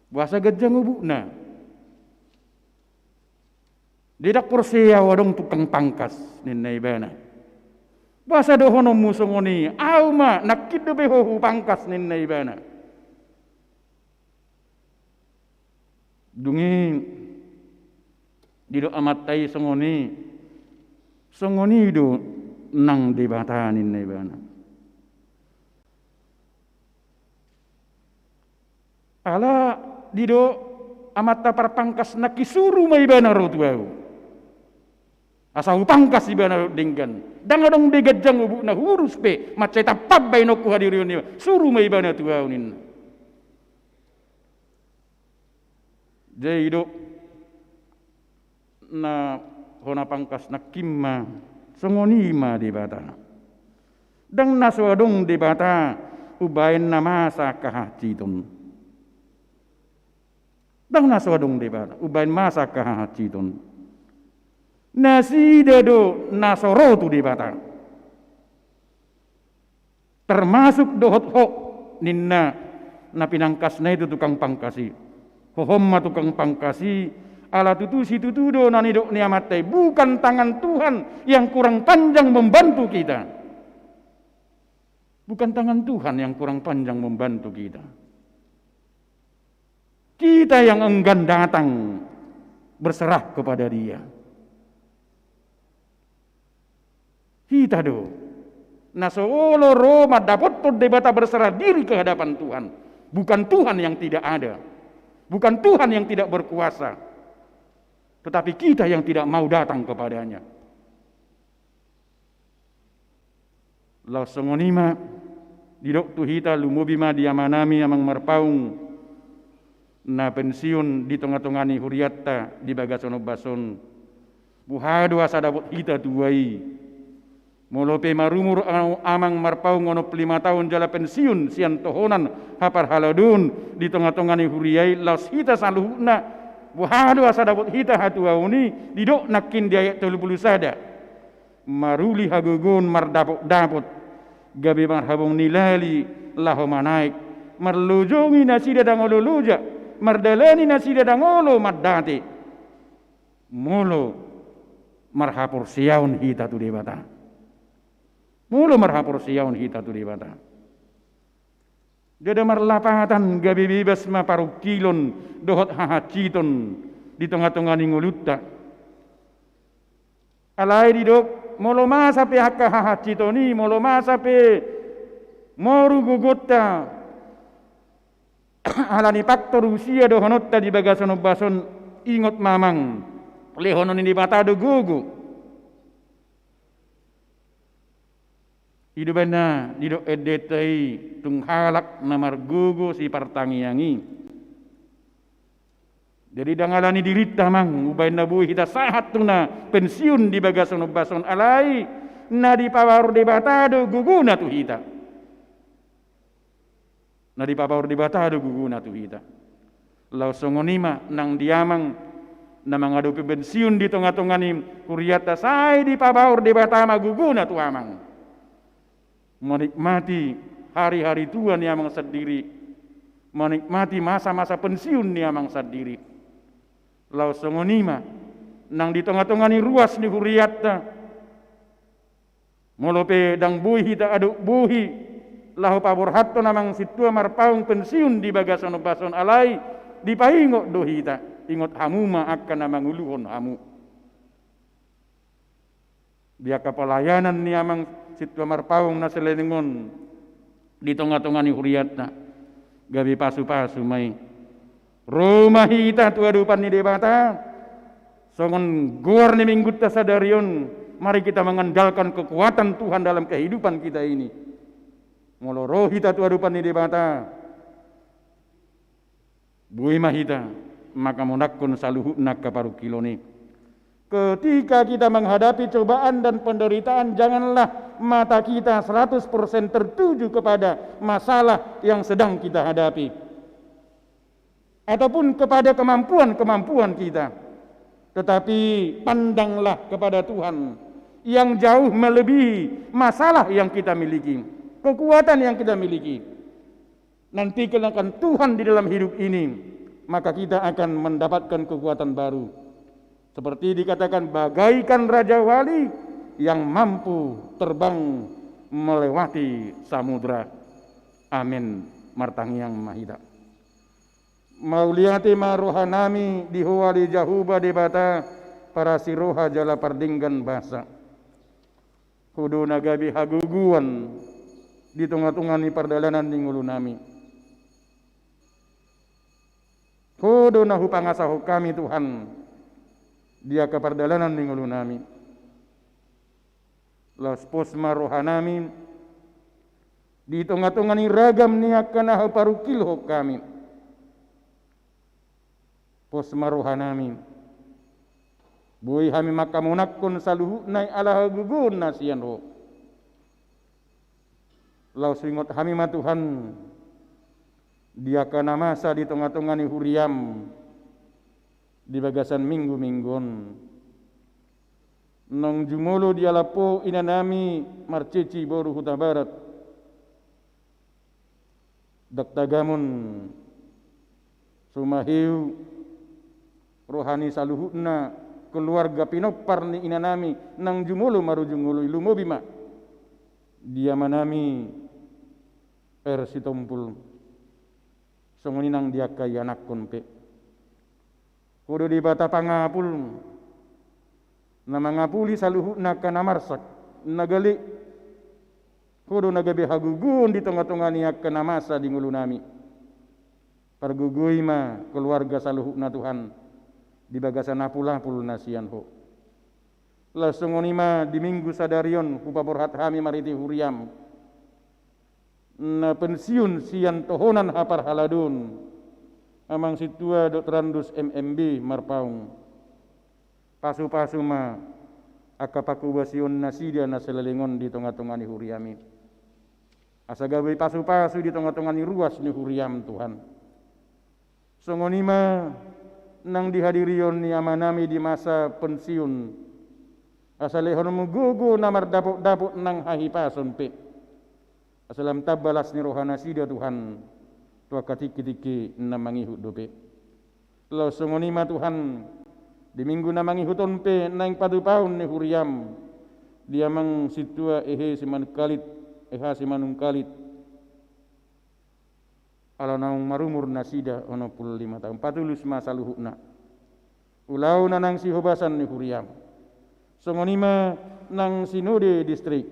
Boasa ganjang obukna? Ndang porsea au adong tukang pangkas ninna ibana. Boasa dohononmu songon i? Au ma, nangkin dope ho hupangkas ninna ibana. Dung i didok amanta i songon i, songon i do nang Debata ninna ibana. Ala didok amanta parpangkas, nangkin suru ma ibana ro tu au. Asa hupangkas ibana dohot denggan. Ndang adong be ganjang obukna, hurus pe, mansai tampak baenonku hadirion i, suru ma ibana tu au ninna. Jadi didok na hona pangkas nangkin ma, songon i ma Debata. Ndang na so adong Debata umbahen na masa angka hansit on. Ndang na so adong Debata umbahen masa angka hansit on. Nasida do na so ro tu Debata. Termasuk dohot ho ninna na pinangkasna i tu tukang pangkas i. Hohom ma tukang pangkas i, ala tutu situtu do na nidok ni amanta i, bukan tangan Tuhan yang kurang panjang membantu kita. Bukan tangan Tuhan yang kurang panjang membantu kita. Kita yang enggan datang berserah kepada Dia. Hita do na so olo ro mandapothon Debata, berserah diri ke hadapan Tuhan. Bukan Tuhan yang tidak ada, bukan Tuhan yang tidak berkuasa, tetapi kita yang tidak mau datang kepada-Nya. Laos songon i ma didok tu hita, lumobi ma di amanami Amang Marpaung na pensiun di tonga-tonga ni hurianta di bagasan ombas on. Boha do asa dapot hita tuba i? Molo pe marumur amang marpaung onom pulu lima taon jala pensiun sian tohonan haparhaladoon di tonga-tonga ni huria i, laos hita saluhutna, boha do asa dapot hita hatuaon i? Didok nangkin di ayat tolu pulu sada, maruli hagogoon mardapot-dapot, gabe marhabong ni lali laho manaek, marlojongi nasida ndang olo lojak, mardalani nasida ndang olo mandate. Molo marhaporseaon hita tu Debata. Molo marhaporseaon hita tu Debata. Ndada marlapatan gabe bebas ma parungkilon dohot hahansiton di tonga-tonga ni ngolunta. Alai didok, molo masa pe angka hahansiton i, molo masa pe moru gogonta, ala ni faktor usia dohononta di bagasan ombas on, ingot ma amang, lehonon ni Debata do gogo. I do umbahen na didok endenta i, tung halak na margogo sipartangiang i. Jadi ndang ala ni dirinta amang umbahen na boi hita sahat tu na pensiun di bagasan ombas on, alai na dipaboa Debata do gogona tu hita. Na dipaboa Debata do gogona tu hita. Laos songon i ma nang di amang na mangadopi pensiun di tonga-tonga ni hurianta, sai dipaboa Debata ma gogona tu amang. Menikmati hari-hari tua ni amang sandiri, menikmati masa-masa pensiun ni amang sandiri. Laos songon i ma nang di tonga-tonga ni ruas ni hurianta. Molo pe ndang boi hita adop bohi laho paborhathon amang sintua marpaung pensiun di bagasan ombas on, alai dipaingot do hita, ingot hamu ma angka na manguluhon hamu. Di angka pelayanan ni amang sintua marpaung na saleleng on di tonga-tonga ni hurianta, gabe pasu-pasu ma i. Ro ma hita tu adopan ni Debata, songon goar ni minggunta sadari on, mari kita mengandalkan kekuatan Tuhan dalam kehidupan kita ini. Molo ro hita tu adopan ni Debata, boi ma hita mangkamonanghon saluhutna angka parungkilon i. Ketika kita menghadapi cobaan dan penderitaan, janganlah mata kita seratus persen tertuju kepada masalah yang sedang kita hadapi ataupun kepada kemampuan-kemampuan kita. Tetapi pandanglah kepada Tuhan yang jauh melebihi masalah yang kita miliki, kekuatan yang kita miliki. Nantikan akan Tuhan di dalam hidup ini, maka kita akan mendapatkan kekuatan baru. Seperti dikatakan, bagaikan Raja Wali yang mampu terbang melewati samudra. Amin. Martangiang ma hita. Mauliate ma rohanami di Ho ale Jahowa Debata, parasi roha jala pardenggan basa. Ho do na gabe hagogoon di tonga-tonga ni pardalanan ni ngolunami. Ho do na hupangasahon hami, Tuhan, di angka pardalanan ni ngolunami. Laos pos ma rohanami di tonga-tonga ni ragam ni angka na huparungkilhon hami. Pos ma rohanami. Boi hami mangkamonanghon saluhutna i ala hagogoon na sian Ho. Laos ingot hami ma, Tuhan, di angka na masa di tonga-tonga ni huriam di bagasan minggu-minggu on. Naung jumolo dialap Ho inanami Marceci boru Hutabarat, ndang tagamon sumaheu roha ni saluhutna keluarga pinompar ni inanami naung jumolo marujung ngolu i, lumobi ma di amanami R. Sitompul. Songon i nang di angka ianakhon pe. Ho do Debata pangapul, na mangapuli saluhutna angka na marsak, na gale. Ho do na gabe hagogoon di tonga-tonga ni angka na masa di ngolunami. Pargogoi ma keluarga saluhutna, Tuhan, di bagasan apul-apul na sian Ho. Laos songon i ma di minggu sadari on hupaborhat hami marhite huriam na pensiun sian tohonan haparhaladoon, Amang Sintua Doktorandus M M B Marpaung. Pasu-pasu ma angka pangkobasion nasida na saleleng on di tonga-tonga ni huriami. Asa gabe pasu-pasu di tonga-tonga ni ruas ni huriam, Tuhan. Songon i ma nang di hadirion ni amanami di masa pensiun, asa lehononmu gogo na mardapot-dapot nang hahipason pe. Asa lam tamba las ni roha nasida, Tuhan, tu angka tingki-tingki na mangihut dope. Laos songon i ma, Tuhan, di minggu na mangihut on pe naeng patupaon ni huriam di amang sintua Ehe Simanungkalit, Eha Simanungkalit, ala naung marumur nasida onom pulu lima taon. Patulus ma saluhutna ulaon na naeng sihobasan ni huriam. Songon i ma nang sinode distrik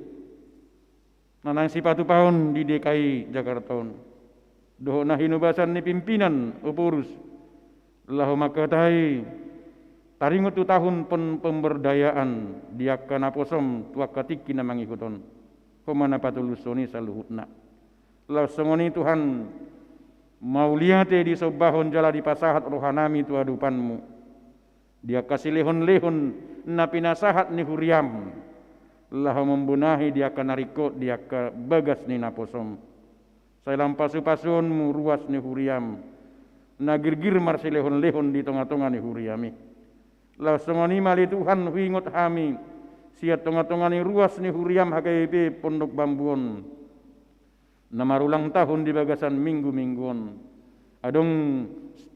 na naeng sipatupaon di D K I Jakarta on, dohot na hinobasan ni pimpinan Ephorus, laho mangkatai taringot tu tahun pem-, pemberdayaan di angka naposom tu angka tingki na mangihut on. Ho ma na patulushon i saluhutna. Laos songon i, Tuhan, mauliate disombahon jala dipasahat rohanami tu adopanmu di angka silehon-lehon na pinasahat ni huriam, laho mambonahi di angka na ringkot di angka bagas ni naposom. Sai lam pasu-pasuonmu ruas ni huriam na girgir marsilehon-lehon di tonga-tonga ni huriami. Laos songon i ma ale Tuhan, huingot hami sian tonga-tonga ni ruas ni huriam H K B P Pondok Bambu on, na marulang tahun di bagasan minggu-minggu on. Adong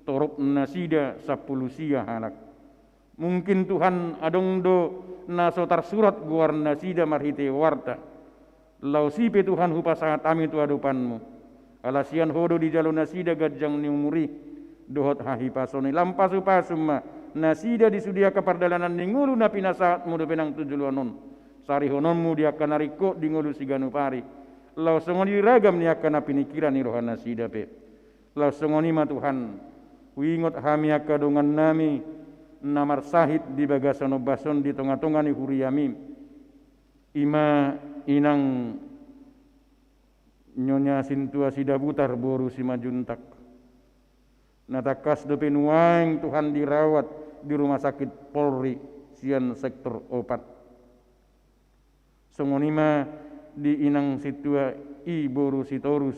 torop nasida sampulu sia halak. Mungkin, Tuhan, adong do na so tarsurat goar nasida marhite warta. Laos i pe, Tuhan, hupasahat hami tu adopanmu. Ala sian ho do dijalo nasida ganjang ni umur i dohot hahipason i. Lam pasu-pasu ma nasida di sude angka pardalanan ni ngolu na pinasahatmu dope nang tu joloan on. Sarihononmu di angka na ringkot di ngolu siganup ari, laos songon i di ragam ni angka na piningkiran ni roha nasida pe. Laos songon i ma, Tuhan, huingot hami angka dongannami na marsahit di bagasan ombas on di tonga-tonga ni huriami. I ma inang Nyonya Sintua Sidabutar boru Simanjuntak, na tangkas dope nuaeng, Tuhan, dirawat di rumah sakit Polri sian sektor opat. Songon i ma di inang Sintua I boru Sitorus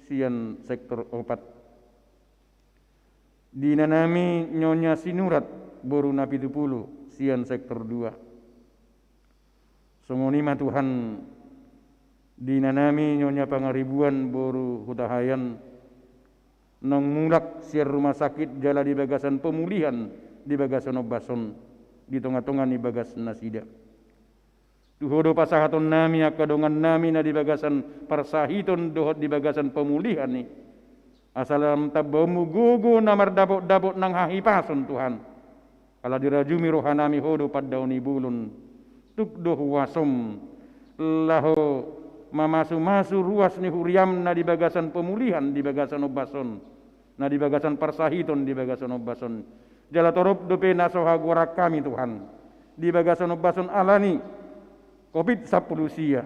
sian sektor opat. Di inanami Nyonya Sinurat boru Napitupulu sian sektor dua. Songon i ma, Tuhan, di inanami Nyonya Pangaribuan boru Hutahaean, naung mulak sian rumah sakit jala di bagasan pemulihan di bagasan ombas on, di tonga-tonga ni bagas nasida. Tu ho do pasahatonnami angka dongannami na di bagasan parsahiton dohot di bagasan pemulihan i. Asa lam tambaonmu gogo na mardapot-dapot nang hahipason, Tuhan. Ala dirajumi rohanami ho do pandaon ni bolon. Tuk do huasom laho mamasu-masu ruas ni huriam na di bagasan pemulihan di bagasan ombas on, na di bagasan parsahiton di bagasan ombas on. Jala torop dope na so hagoaran hami, Tuhan, di bagasan ombas on ala ni covid sampulu sia.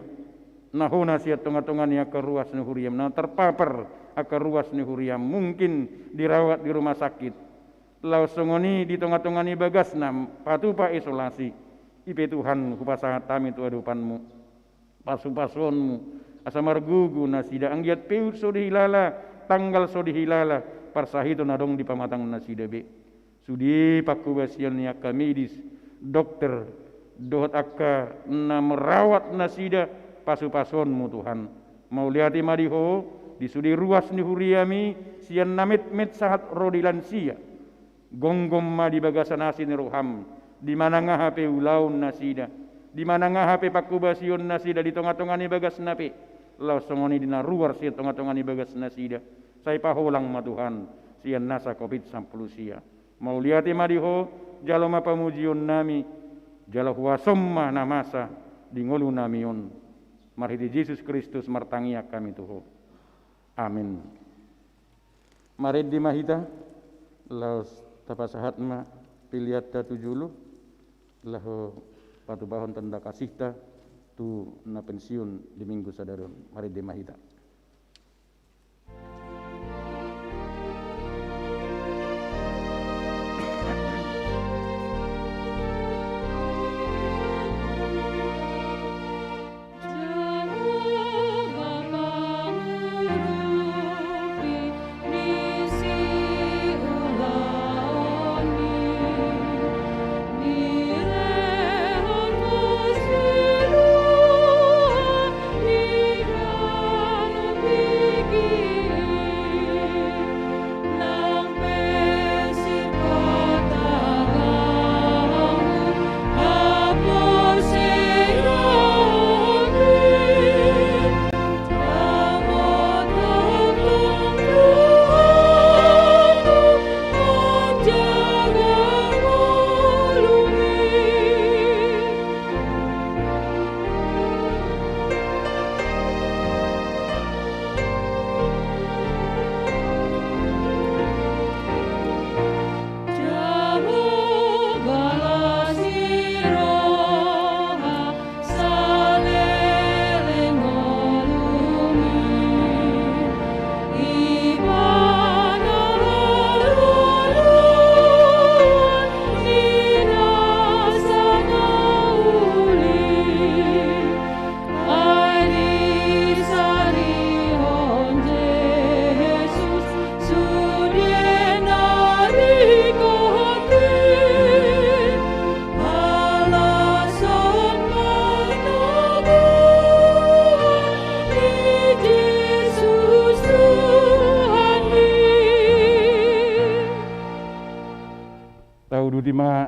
Na hona sian tonga-tonga ni angka ruas ni huriam, na terpapar angka ruas ni huriam, mungkin dirawat di rumah sakit. Laos songon i di tonga-tonga ni bagasna patupa isolasi. I pe, Tuhan, hupasahat hami tu adopanmu pasu-pasuonmu, asa margogo nasida, anggiat pehut so dihilala, tanggal so dihilala, parsahiton adong di pamatang nasida be. Sude pangkobasion ni angka medis, dokter, dohot angka na merawat nasida, pasu-pasuonmu, Tuhan. Mauliate ma di ho di sude ruas ni huriami, sian na metmet sahat ro di lansia. Gomgom ma di bagasan asi ni roham, di manang aha pe ulaon nasida, di manang aha pe pangkobasion nasida di tonga-tonga ni bagasna pe, laos songon i di na ruar sian tonga-tonga ni bagas nasida. Sai paholang ma, Tuhan, sian nasa covid sampulu sia. Mauliate ma di ho, jalo ma pamujionnami, jala huasom ma na masa di ngolunami on. Marhite Jesus Kristus martangiang hami tu ho. Amin. Marende ma hita, laos tapasahat ma peleanta tu jolo, laho patupahon tanda kasihta tu na pensiun di minggu sadari on. Marende ma hita.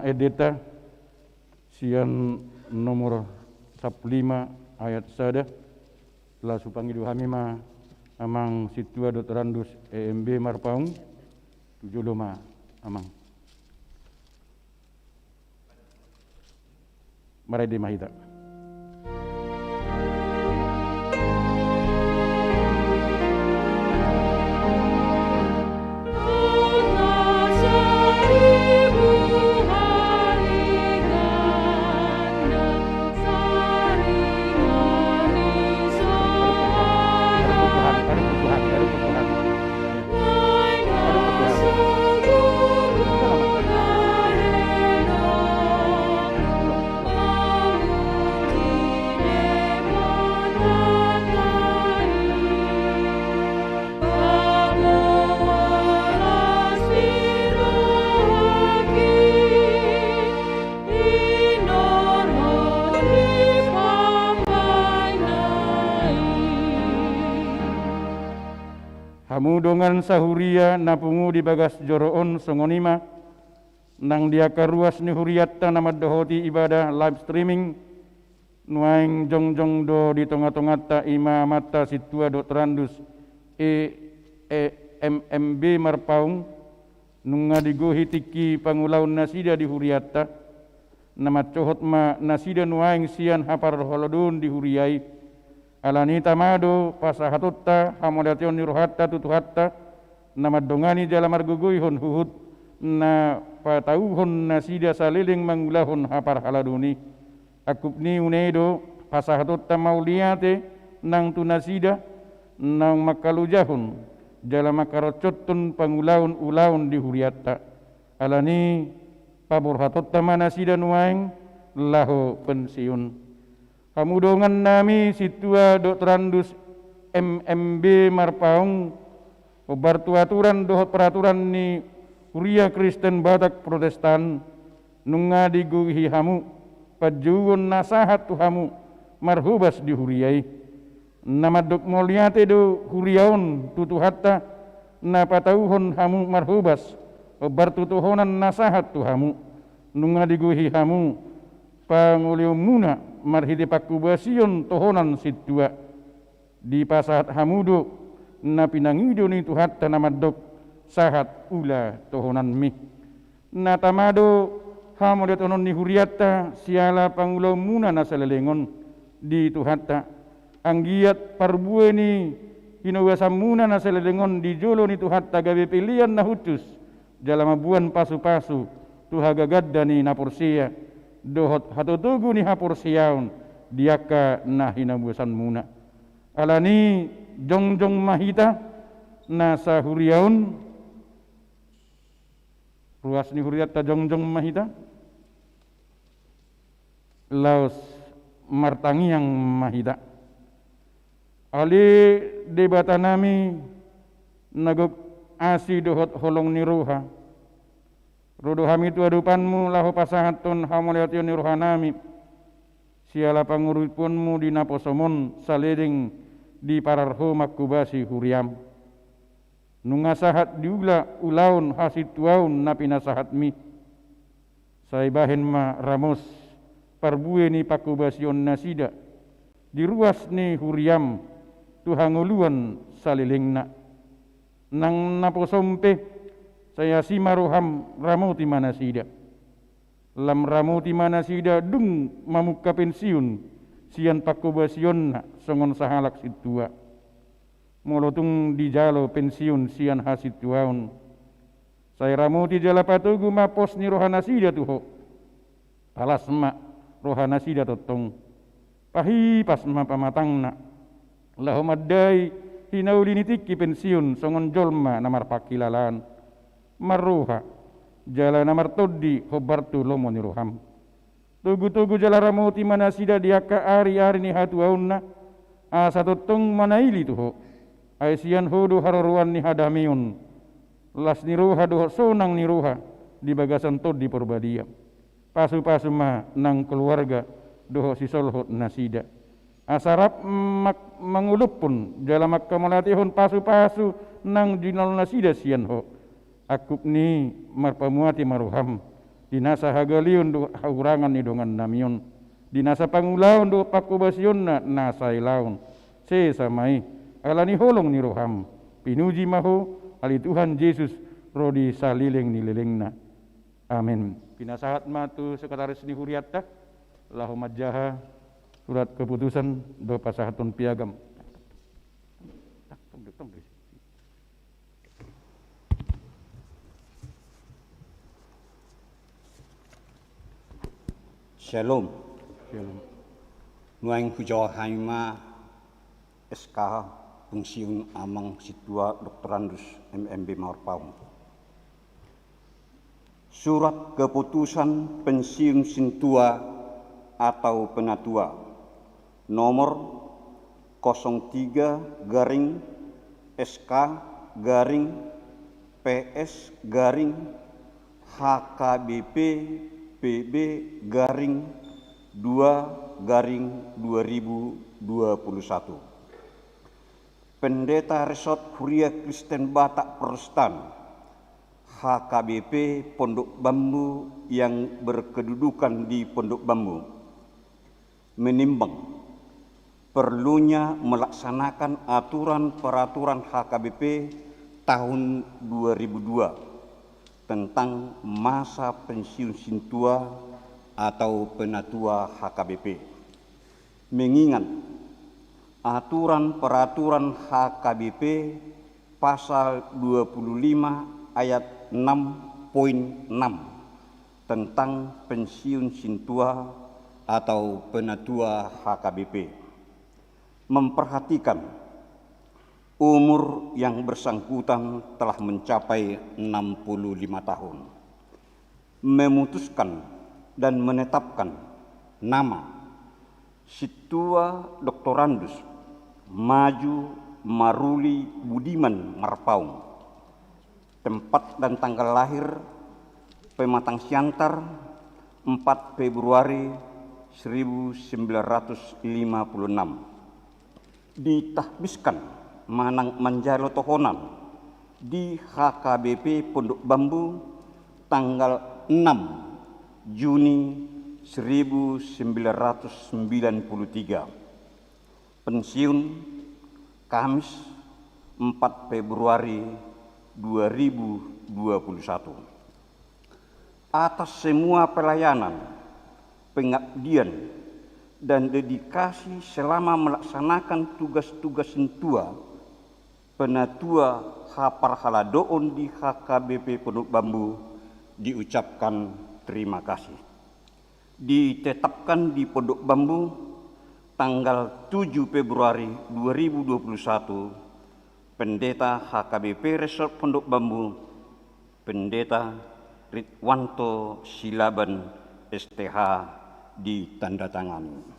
endenta sian nomor sampulu lima ayat sada. Laos hupangido hami ma amang sintua Doktorandus E M B Marpaung. Tu jolo ma amang. Marende ma hita. Hamu dongan sahuria na pungu di bagas joro on, songon i ma nang di angka ruas ni hurianta na mandohoti ibadah live streaming. Nuaeng jongjong do di tonga-tonganta i ma amanta sintua Doktorandus E M M B Marpaung. Nunga digohi tingki pangulaon nasida di hurianta, na mansohot ma nasida nuaeng sian haparhaladoon di huria i. Alani i tama do pasahatonta hamauliateon ni rohanta tu Tuhanta, na mandongani jala margogoihon huhut na patauhon nasida saleleng mangulahon haparhaladoon i. Angkup ni i, unang i do pasahatonta mauliate nang tu nasida naung mangkalojahon jala mangkaroncothon pangulaon ulaon di hurianta. Alani i paborhatonta ma nasida nuaeng laho pensiun. Hamu dongannami sintua Doktorandus M M B Marpaung, hombar tu aturan dohot peraturan ni Huria Kristen Batak Protestan, nunga digohi hamu panjouon na sahat tu hamu marhobas di huria i. Na mandok mauliate do huria on tu Tuhanta na patauhon hamu marhobas, hombar tu tohonan na sahat tu hamu. Nunga digohi hamu pangolihonmuna marhite panghobasion tohonan sintua. Dipasahat hamu do na pinangido ni Tuhanta na mandok, sahat ula tohonanmi. Na tama do hamauliateonon ni hurianta siala pangulaonmuna na saleleng on di Tuhanta. Anggiat parbue ni hinobasanmuna na saleleng on di jolo ni Tuhanta gabe pelean na hushus, jala mamboan pasupasu tu hagaganda ni na porsea dohot hatotogu ni haporseaon di angka na hinobasanmuna. Alani i jongjong ma hita na sahuria on, ruas ni hurianta jongjong ma hita, laos martangiang ma hita. Ale Debatanami na gok asi dohot holong ni roha, ro do hami tu adopanmu laho pasahathon hamauliateon ni rohanami siala panguriponmu di naposom on saleleng diparar Ho manghobasi huriam. Nunga sahat diula ulaon hasintuaon na pinasahatmi. Sai bahen ma ramos parbue ni panghobasion nasida di ruas ni huriam tu hangoluan salelengna. Nang naposom pe, sai asi ma roham, ramoti ma nasida. Lam ramoti ma nasida dung mamungka pensiun sian panghobasionna songon sahalak sintua. Molo tung dijalo pensiun sian hasintuaon, sai ramoti jala patogu ma pos ni rohanasida tu Ho. Palas ma rohanasida tongtong. Pahipas ma pamatangna laho mandai hinauli ni tingki pensiun songon jolma na marpanghilalaan, marroha, jala na martondi hombar tu lomo ni roham. Togutogu jala ramoti ma nasida di angka ariari ni hatuaonna, asa tongtong manaili tu Ho. Ai sian Ho do haroroan ni hadameon, las ni roha dohot sonang ni roha di bagasan Tondi Porbadia. Pasupasu ma nang keluarga dohot sisolhot nasida. Asa rap mak-, mangolophon jala manghamauliatehon pasupasu na jinalo nasida sian Ho. Angkup ni i marpamuati ma roham di nasa hagaleon dohot hahurangan ni dongannami on, di nasa pangulaon dohot panghobasionna na sailaon. Sesa ma i, ala ni holong ni roham, pinuji ma ho, ale Tuhan Jesus, ro di saleleng ni lelengna. Amen. Pinasahat ma tu sekretaris ni hurianta, laho manjaha surat keputusan dohot pasahathon piagam. Shalom. Shalom. Nuaeng hujalo hami ma S K pensiun Amang Sintua Doktorandus M M B Marpaung. Surat keputusan pensiun sintua atau penatua nomor kosong tiga garing S K garing P S garing H K B P P B garing dua garing dua ribu dua puluh satu. Pendeta Resort Huria Kristen Batak Protestan, H K B P Pondok Bambu yang berkedudukan di Pondok Bambu, menimbang perlunya melaksanakan aturan peraturan H K B P tahun dua ribu dua tentang masa pensiun sintua atau penatua H K B P. Mengingat aturan peraturan H K B P pasal dua puluh lima ayat enam poin enam tentang pensiun sintua atau penatua H K B P, memperhatikan umur yang bersangkutan telah mencapai enam puluh lima tahun, memutuskan dan menetapkan nama Sintua Doktorandus Maju Maruli Budiman Marpaung. Tempat dan tanggal lahir: Pematang Siantar, empat Februari seribu sembilan ratus lima puluh enam. Ditahbiskan manang manjalo tohonan di H K B P Pondok Bambu tanggal enam Juni seribu sembilan ratus sembilan puluh tiga. Pensiun: Kamis, empat Februari dua ribu dua puluh satu. Atas semua pelayanan, pengabdian, dan dedikasi selama melaksanakan tugas-tugas sintua, penatua, haparhaladoon di H K B P Pondok Bambu, diucapkan terima kasih. Ditetapkan di Pondok Bambu tanggal tujuh Februari dua ribu dua puluh satu, Pendeta H K B P Resort Pondok Bambu, Pendeta Ridwanto Silaban, S T H, ditandatangani.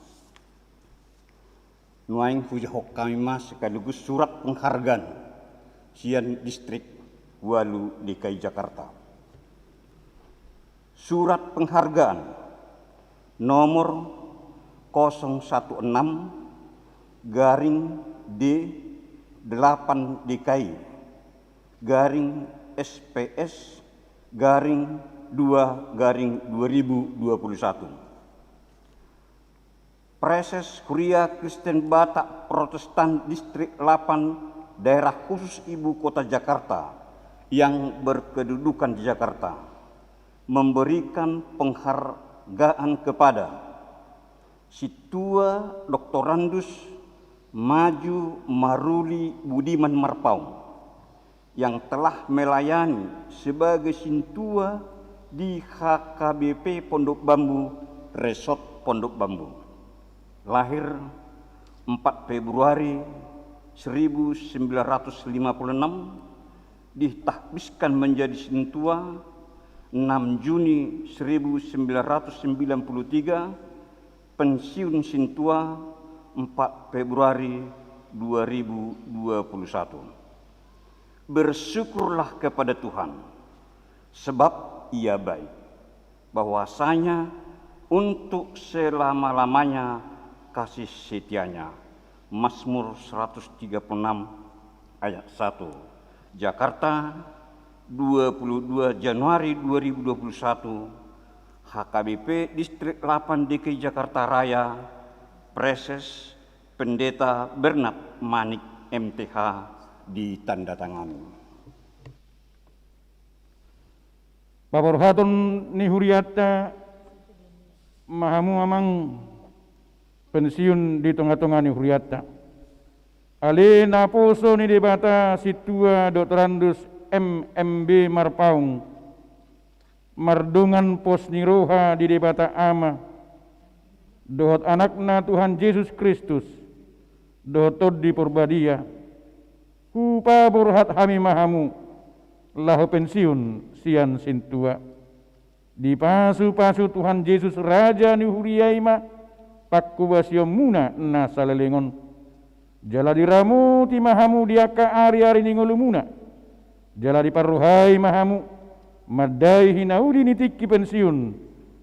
Nuaeng hujahahon hami ma sekaligus surat penghargaan sian Distrik Walu D K I Jakarta. Surat penghargaan nomor kosong satu enam garing D delapan D K I garing S P S garing dua garing dua ribu dua puluh satu. Praeses Huria Kristen Batak Protestan Distrik delapan Daerah Khusus Ibu Kota Jakarta yang berkedudukan di Jakarta memberikan penghargaan kepada Sintua Doktorandus Maju Maruli Budiman Marpaung yang telah melayani sebagai sintua di H K B P Pondok Bambu, Resort Pondok Bambu. Lahir empat Februari seribu sembilan ratus lima puluh enam, ditahbiskan menjadi sintua enam Juni seribu sembilan ratus sembilan puluh tiga, pensiun sintua empat Februari dua ribu dua puluh satu. Bersyukurlah kepada Tuhan, sebab Ia baik, bahwasanya untuk selama-lamanya kasih setia-Nya. Mazmur seratus tiga puluh enam ayat satu. Jakarta, dua puluh dua Januari dua ribu dua puluh satu, H K B P Distrik delapan D K I Jakarta Raya, Praeses Pendeta Bernard Manik M T H, ditandatangani. Paborhaton ni hurianta ma hamu amang pensiun di tongatonga ni hurianta. Ale naposo ni Debata sintua Doktorandus M M B Marpaung, mardongan pos ni roha di Debata Ama dohot Anakna Tuhan Jesus Kristus dohot Tondi Porbadia, hupaborhat hami ma hamu laho pensiun sian sintua. Dipasupasu Tuhan Jesus Raja ni huria i ma panghobasionmuna na saleleng on. Jala diramoti ma hamu di angka ariari ni ngolumuna. Jala diparrohai ma hamu mandai hinauli ni tingki pensiun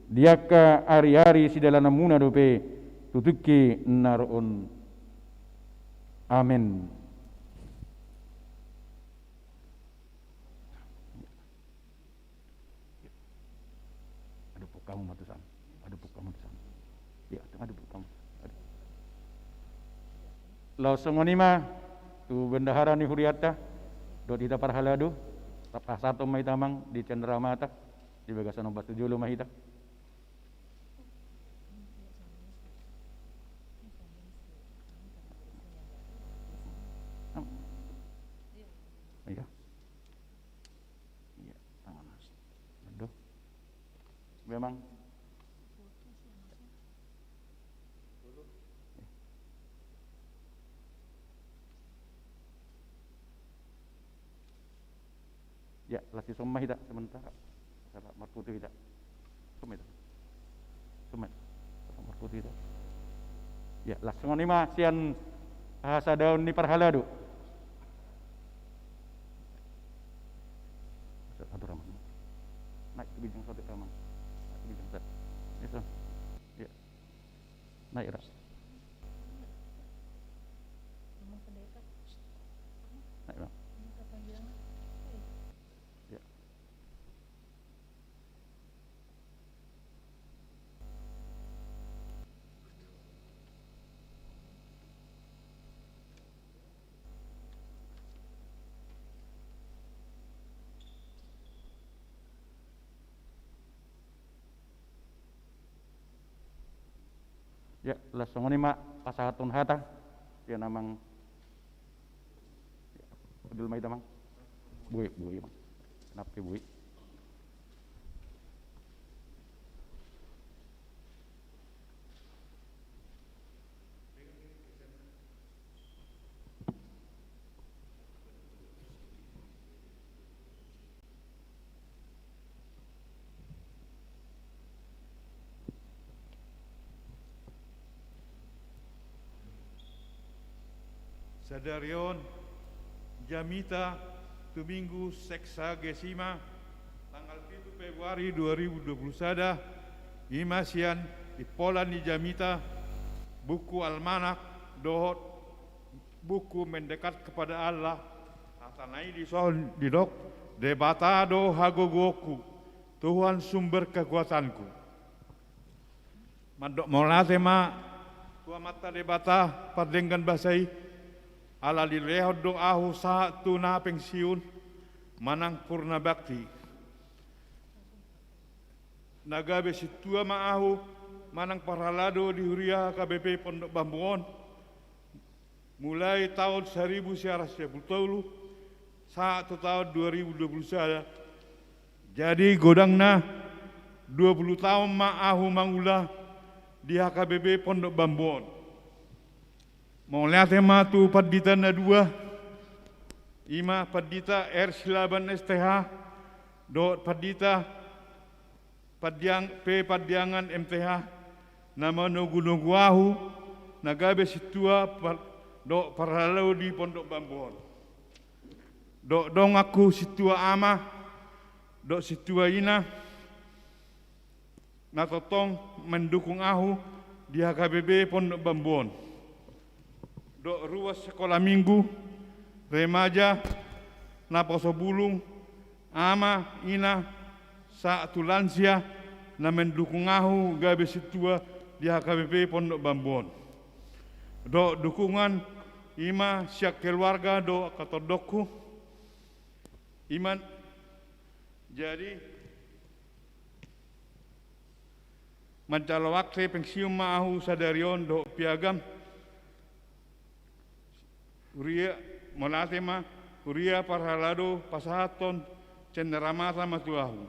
di angka ariari sidalananmuna dope tu tingki na ro on. Amen. Adopot hamu ma tu sana. Adopot hamu tu sana. Ya, adopot hamu. Adopot. Laos songon i ma tu bendahara ni hurianta dohot hita parhalado. Pasahathon ma hita amang di cenderamata, di bagasan ombas tu jolo ma hita. Iya. Iya, tangan. Aduh. Memang. Ya, las i son ma hita sementara. Salah marputu hita. Son ma hita. Son ma hita. Salah marputu hita. Ya, las songon i ma sian hasadaon ni parhalado. Aduh, Ramang. Naik tu ginjang satu, Ramang. Naik tu ginjang satu. Ya, son. Ya. Naik, Ra. Naik, Ra. Ya. Ya, las songon i ma pasahathon hata. Ya, amang. Ya, adil ma hita, Mang. Boi, boi, Mang. Kenapa boi? Sadari on jamita tu Minggu Sexagesima, tanggal pitu Februari dua ribu dua puluh sada, i ma sian impolan ni jamita, buku almanak dohot buku Mendekat Kepada Allah. Hatana i dison didok: Debata do hagogoonku, Tuhan sumber kekuatanku. Mandok mauliate ma tu Amanta Debata pardenggan basa i, ala dilehon do ahu sahat tu na pensiun manang purna bakti. Na gabe sintua ma ahu manang parhalado di huria H K B P Pondok Bambu on, mulai taon saribu sia ratus sia pulu tolu sahat tu taon dua ribu dua pulu sada. Jadi godangna dua pulu taon ma ahu mangula di H K B P Pondok Bambu on. Mauliate ma tu pandita na dua, i ma Pandita R Silaban S T H dohot Pandita Pandiang-, P Pandiangan M T H, na manogunogu ahu na gabe sintua par-, dohot parhalado di Pondok Bambu on. Dohot donganku sintua ama dohot sintua ina, na tongtong mandukung ahu di H K B P Pondok Bambu on. Dohot ruas sekolah minggu, remaja, naposobulung, ama, ina, sahat tu lansia, na mendukung ahu gabe sintua di H K B P Pondok Bambu on. Dohot dukungan i ma sian keluarga dohot angka tondongku. I ma, jadi, manjalo akte pensiun ma ahu sadari on dohot piagam. Huria, mauliate ma, huria parhalado pasahathon cenderamata ma tu ahu.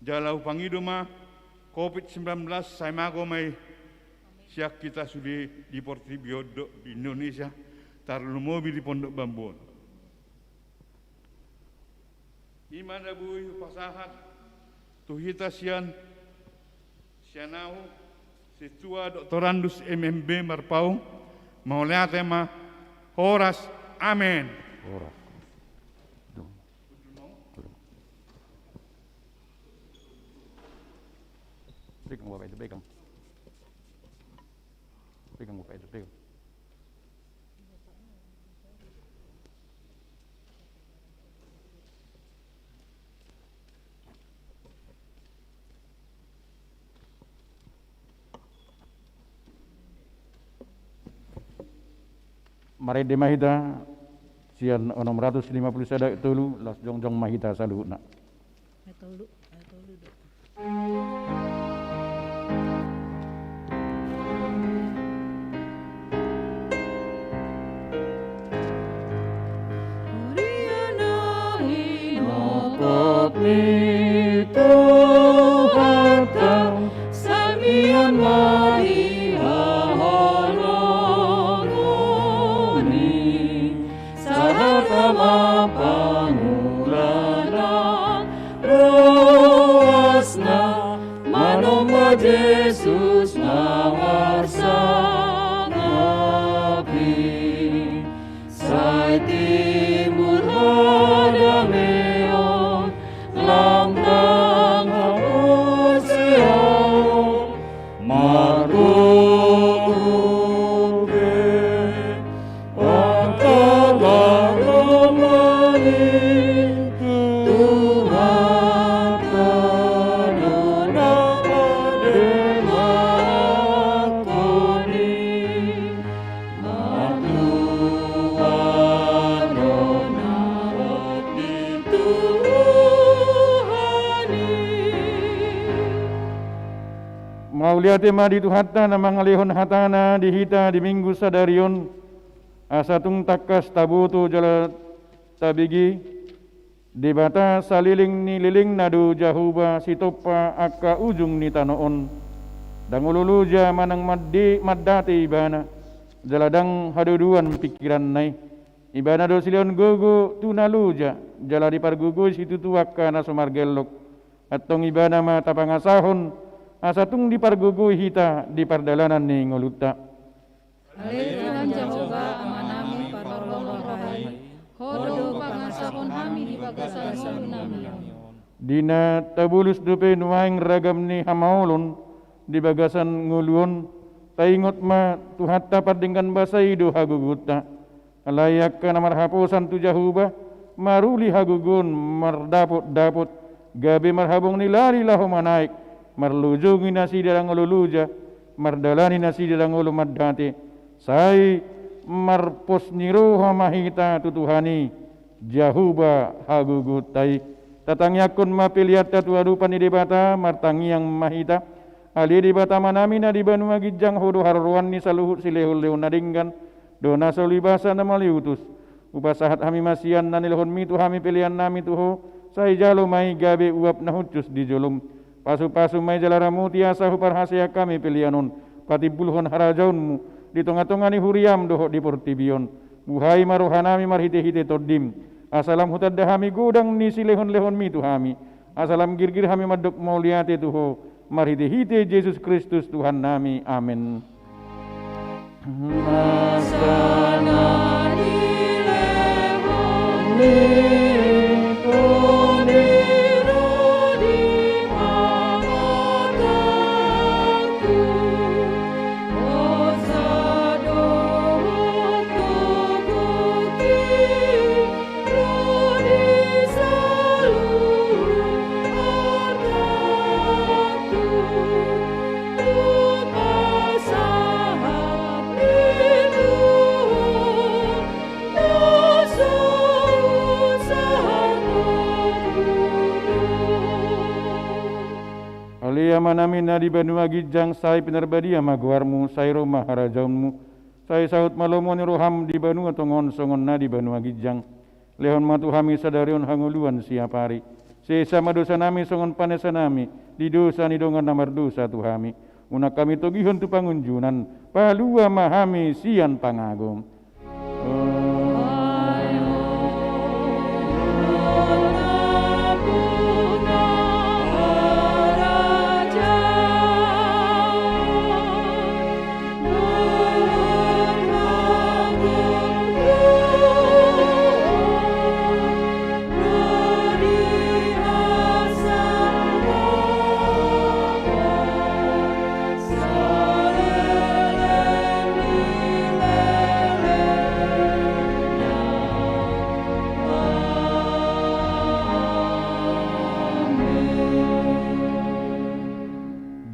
Jala hupangido ma, covid sembilan belas sai mago ma i sian hita sude di portibi on dohot di Indonesia, tarlumobi di Pondok Bambu on. I ma na boi hupasahat tu hita sian, sian ahu, sintua doktorandus M M B Marpaung, mauliate ma, horas, amen. Horas. Pegang Bapak itu, pegang. Pegang Bapak itu, pegang. Marende ma hita sian onom ratus lima puluh sada ayat tolu, laos jongjong ma hita saluhutna. Ayat tolu, ayat tolu do. Huria na hinophop ni Tuhanta, sai mian ma di haholongon i. Sahat ma pangulanan ruasna, manomba Jesus na marsangap i. Sai timbul hadameon, lam tang haporseaon, margogo be pangkalangoman i. Tuhanta do na mandengakkon i, martua do na ro di Tuhan i. Mauliate ma di Tuhanta na mangalehon hatana di hita di Minggu sadari on, asa tung tangkas taboto jala tabege, Debata saleleng ni lelengna do Jahowa sitompa angka ujung ni tano on. Ndang olo loja manang mande-, mandate Ibana, jala ndang hadodoan pingkiranna i. Ibana do silehon gogo tu na loja, jala dipargogoi situtu angka na so margellok. Antong Ibana ma tapangasahon, asa tung dipargogoi hita di pardalanan ni ngolunta. Ale Tuhan Jahowa, Amanami, parholong roha i, Ho do pangasahon hami di bagasan ngolunami on. Di na tabolus dope nuaeng ragam ni hamaolon di bagasan ngolu on, taingot ma Tuhanta pardenggan basa i do hagogoonta. Alai angka na marhaposan tu Jahowa, maruli hagogoon mardapotdapot, gabe marhabong ni lali laho manaek, marlojongi nasida ndang olo loja, mardalani nasida ndang olo mandate, sai marpos ni roha ma hita tu Tuhan i, Jahowa hagogoonta i. Tatangiangkon ma peleanta tu adopan ni Debata, martangiang ma hita. Ale Debata Amanami na di banua ginjang, Ho do haroroan ni saluhut silehonlehon na denggan, dohot na so ulibasa na mauliutus. Hupasahat hami ma sian na nilehonmi tu hami peleannami tu Ho, sai jalo ma i gabe uap na hushus di jolom. Pasupasu ma i jala ramoti asa huparhaseang hami pelean on patimbulhon harajaonmu di tongatonga ni huriam dohot di portibi on. Buhai ma rohanami marhitehite Tondim, asa lam hutanda hami godang ni silehonlehonmi tu hami, asa lam girgir hami mandok mauliate tu Ho, marhitehite Jesus Kristus Tuhannami. Amen. Asa na nilehonmi on i ro di pangatangku, hosa dohot gogoki ro di saluhut Na di banua ginjang, sai pinarbadia ma goarmu, sai ro ma harajaonmu, sai saut ma lomo ni roham di banua tonga on songon na di banua ginjang. Lehon ma tu hami sadari on hangoluan siapari. Sesa ma dosanami songon panesanami di dosa ni dongan na mardosa tu hami. Unang hami togihon tu pangunjunan, palua ma hami sian pangago.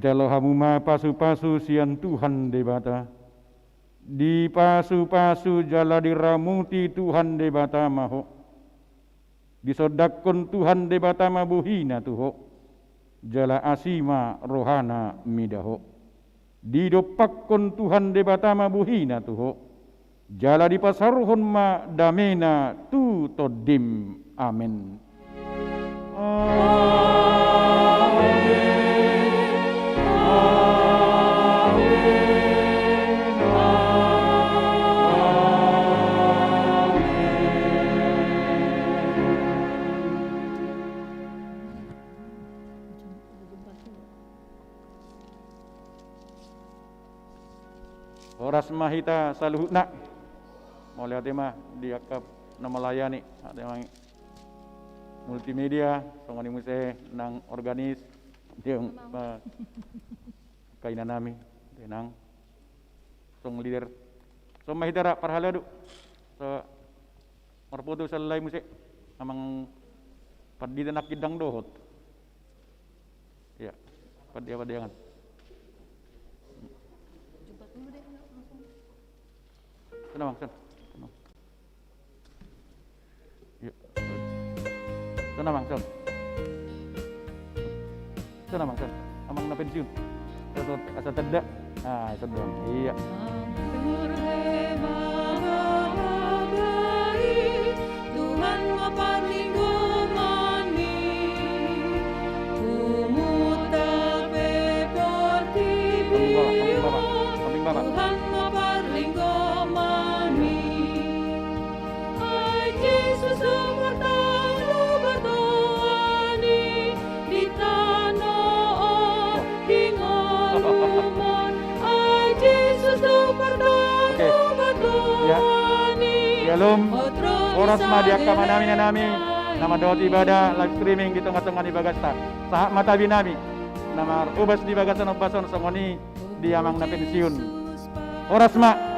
Jalo hamu ma pasupasu sian Tuhan Debata. Dipasupasu jala diramuti Tuhan Debata ma ho. Disondangkon Tuhan Debata ma bohina tu ho, jala asi ma rohana mida ho. Didompakkon Tuhan Debata ma bohina tu ho, jala dipasaorhon ma damena tu tondim. Amen. Amen. Amen. Amen. Horas ma hita saluhutna. Mauliate ma di angka na melayani, ate amang multimedia, songon i muse nang organis, di, eh, angka inanami, ate nang song leader. Songon i ma hita ra parhalado. So, marpoto sallai muse, amang pandita nangkin ndang dohot. Iya, pandiapandiangan. Sana, Bang, sana. Iya. Sana, Bang, sana. Sana, Bang, sana. Amang na pensiun. Asa, asa tanda. Ah, asa doang. Iya. Tuhan ma parlinggomanmi, humunta pe portibi on. Tuhan ma parlinggomanmi. Ai Jesus, hupartalu batoan i di tano on di ngolumon. Ai Jesus, hupartalu batoan i. Oke. Ya. Syalom. Horas ma di angka amanami, inanami na mandok ibadah live streaming di tongatonga ni bagasta. Sahat ma tabinami na marhobas di bagasan ombas on, songon i di amang na pensiun. Horas ma.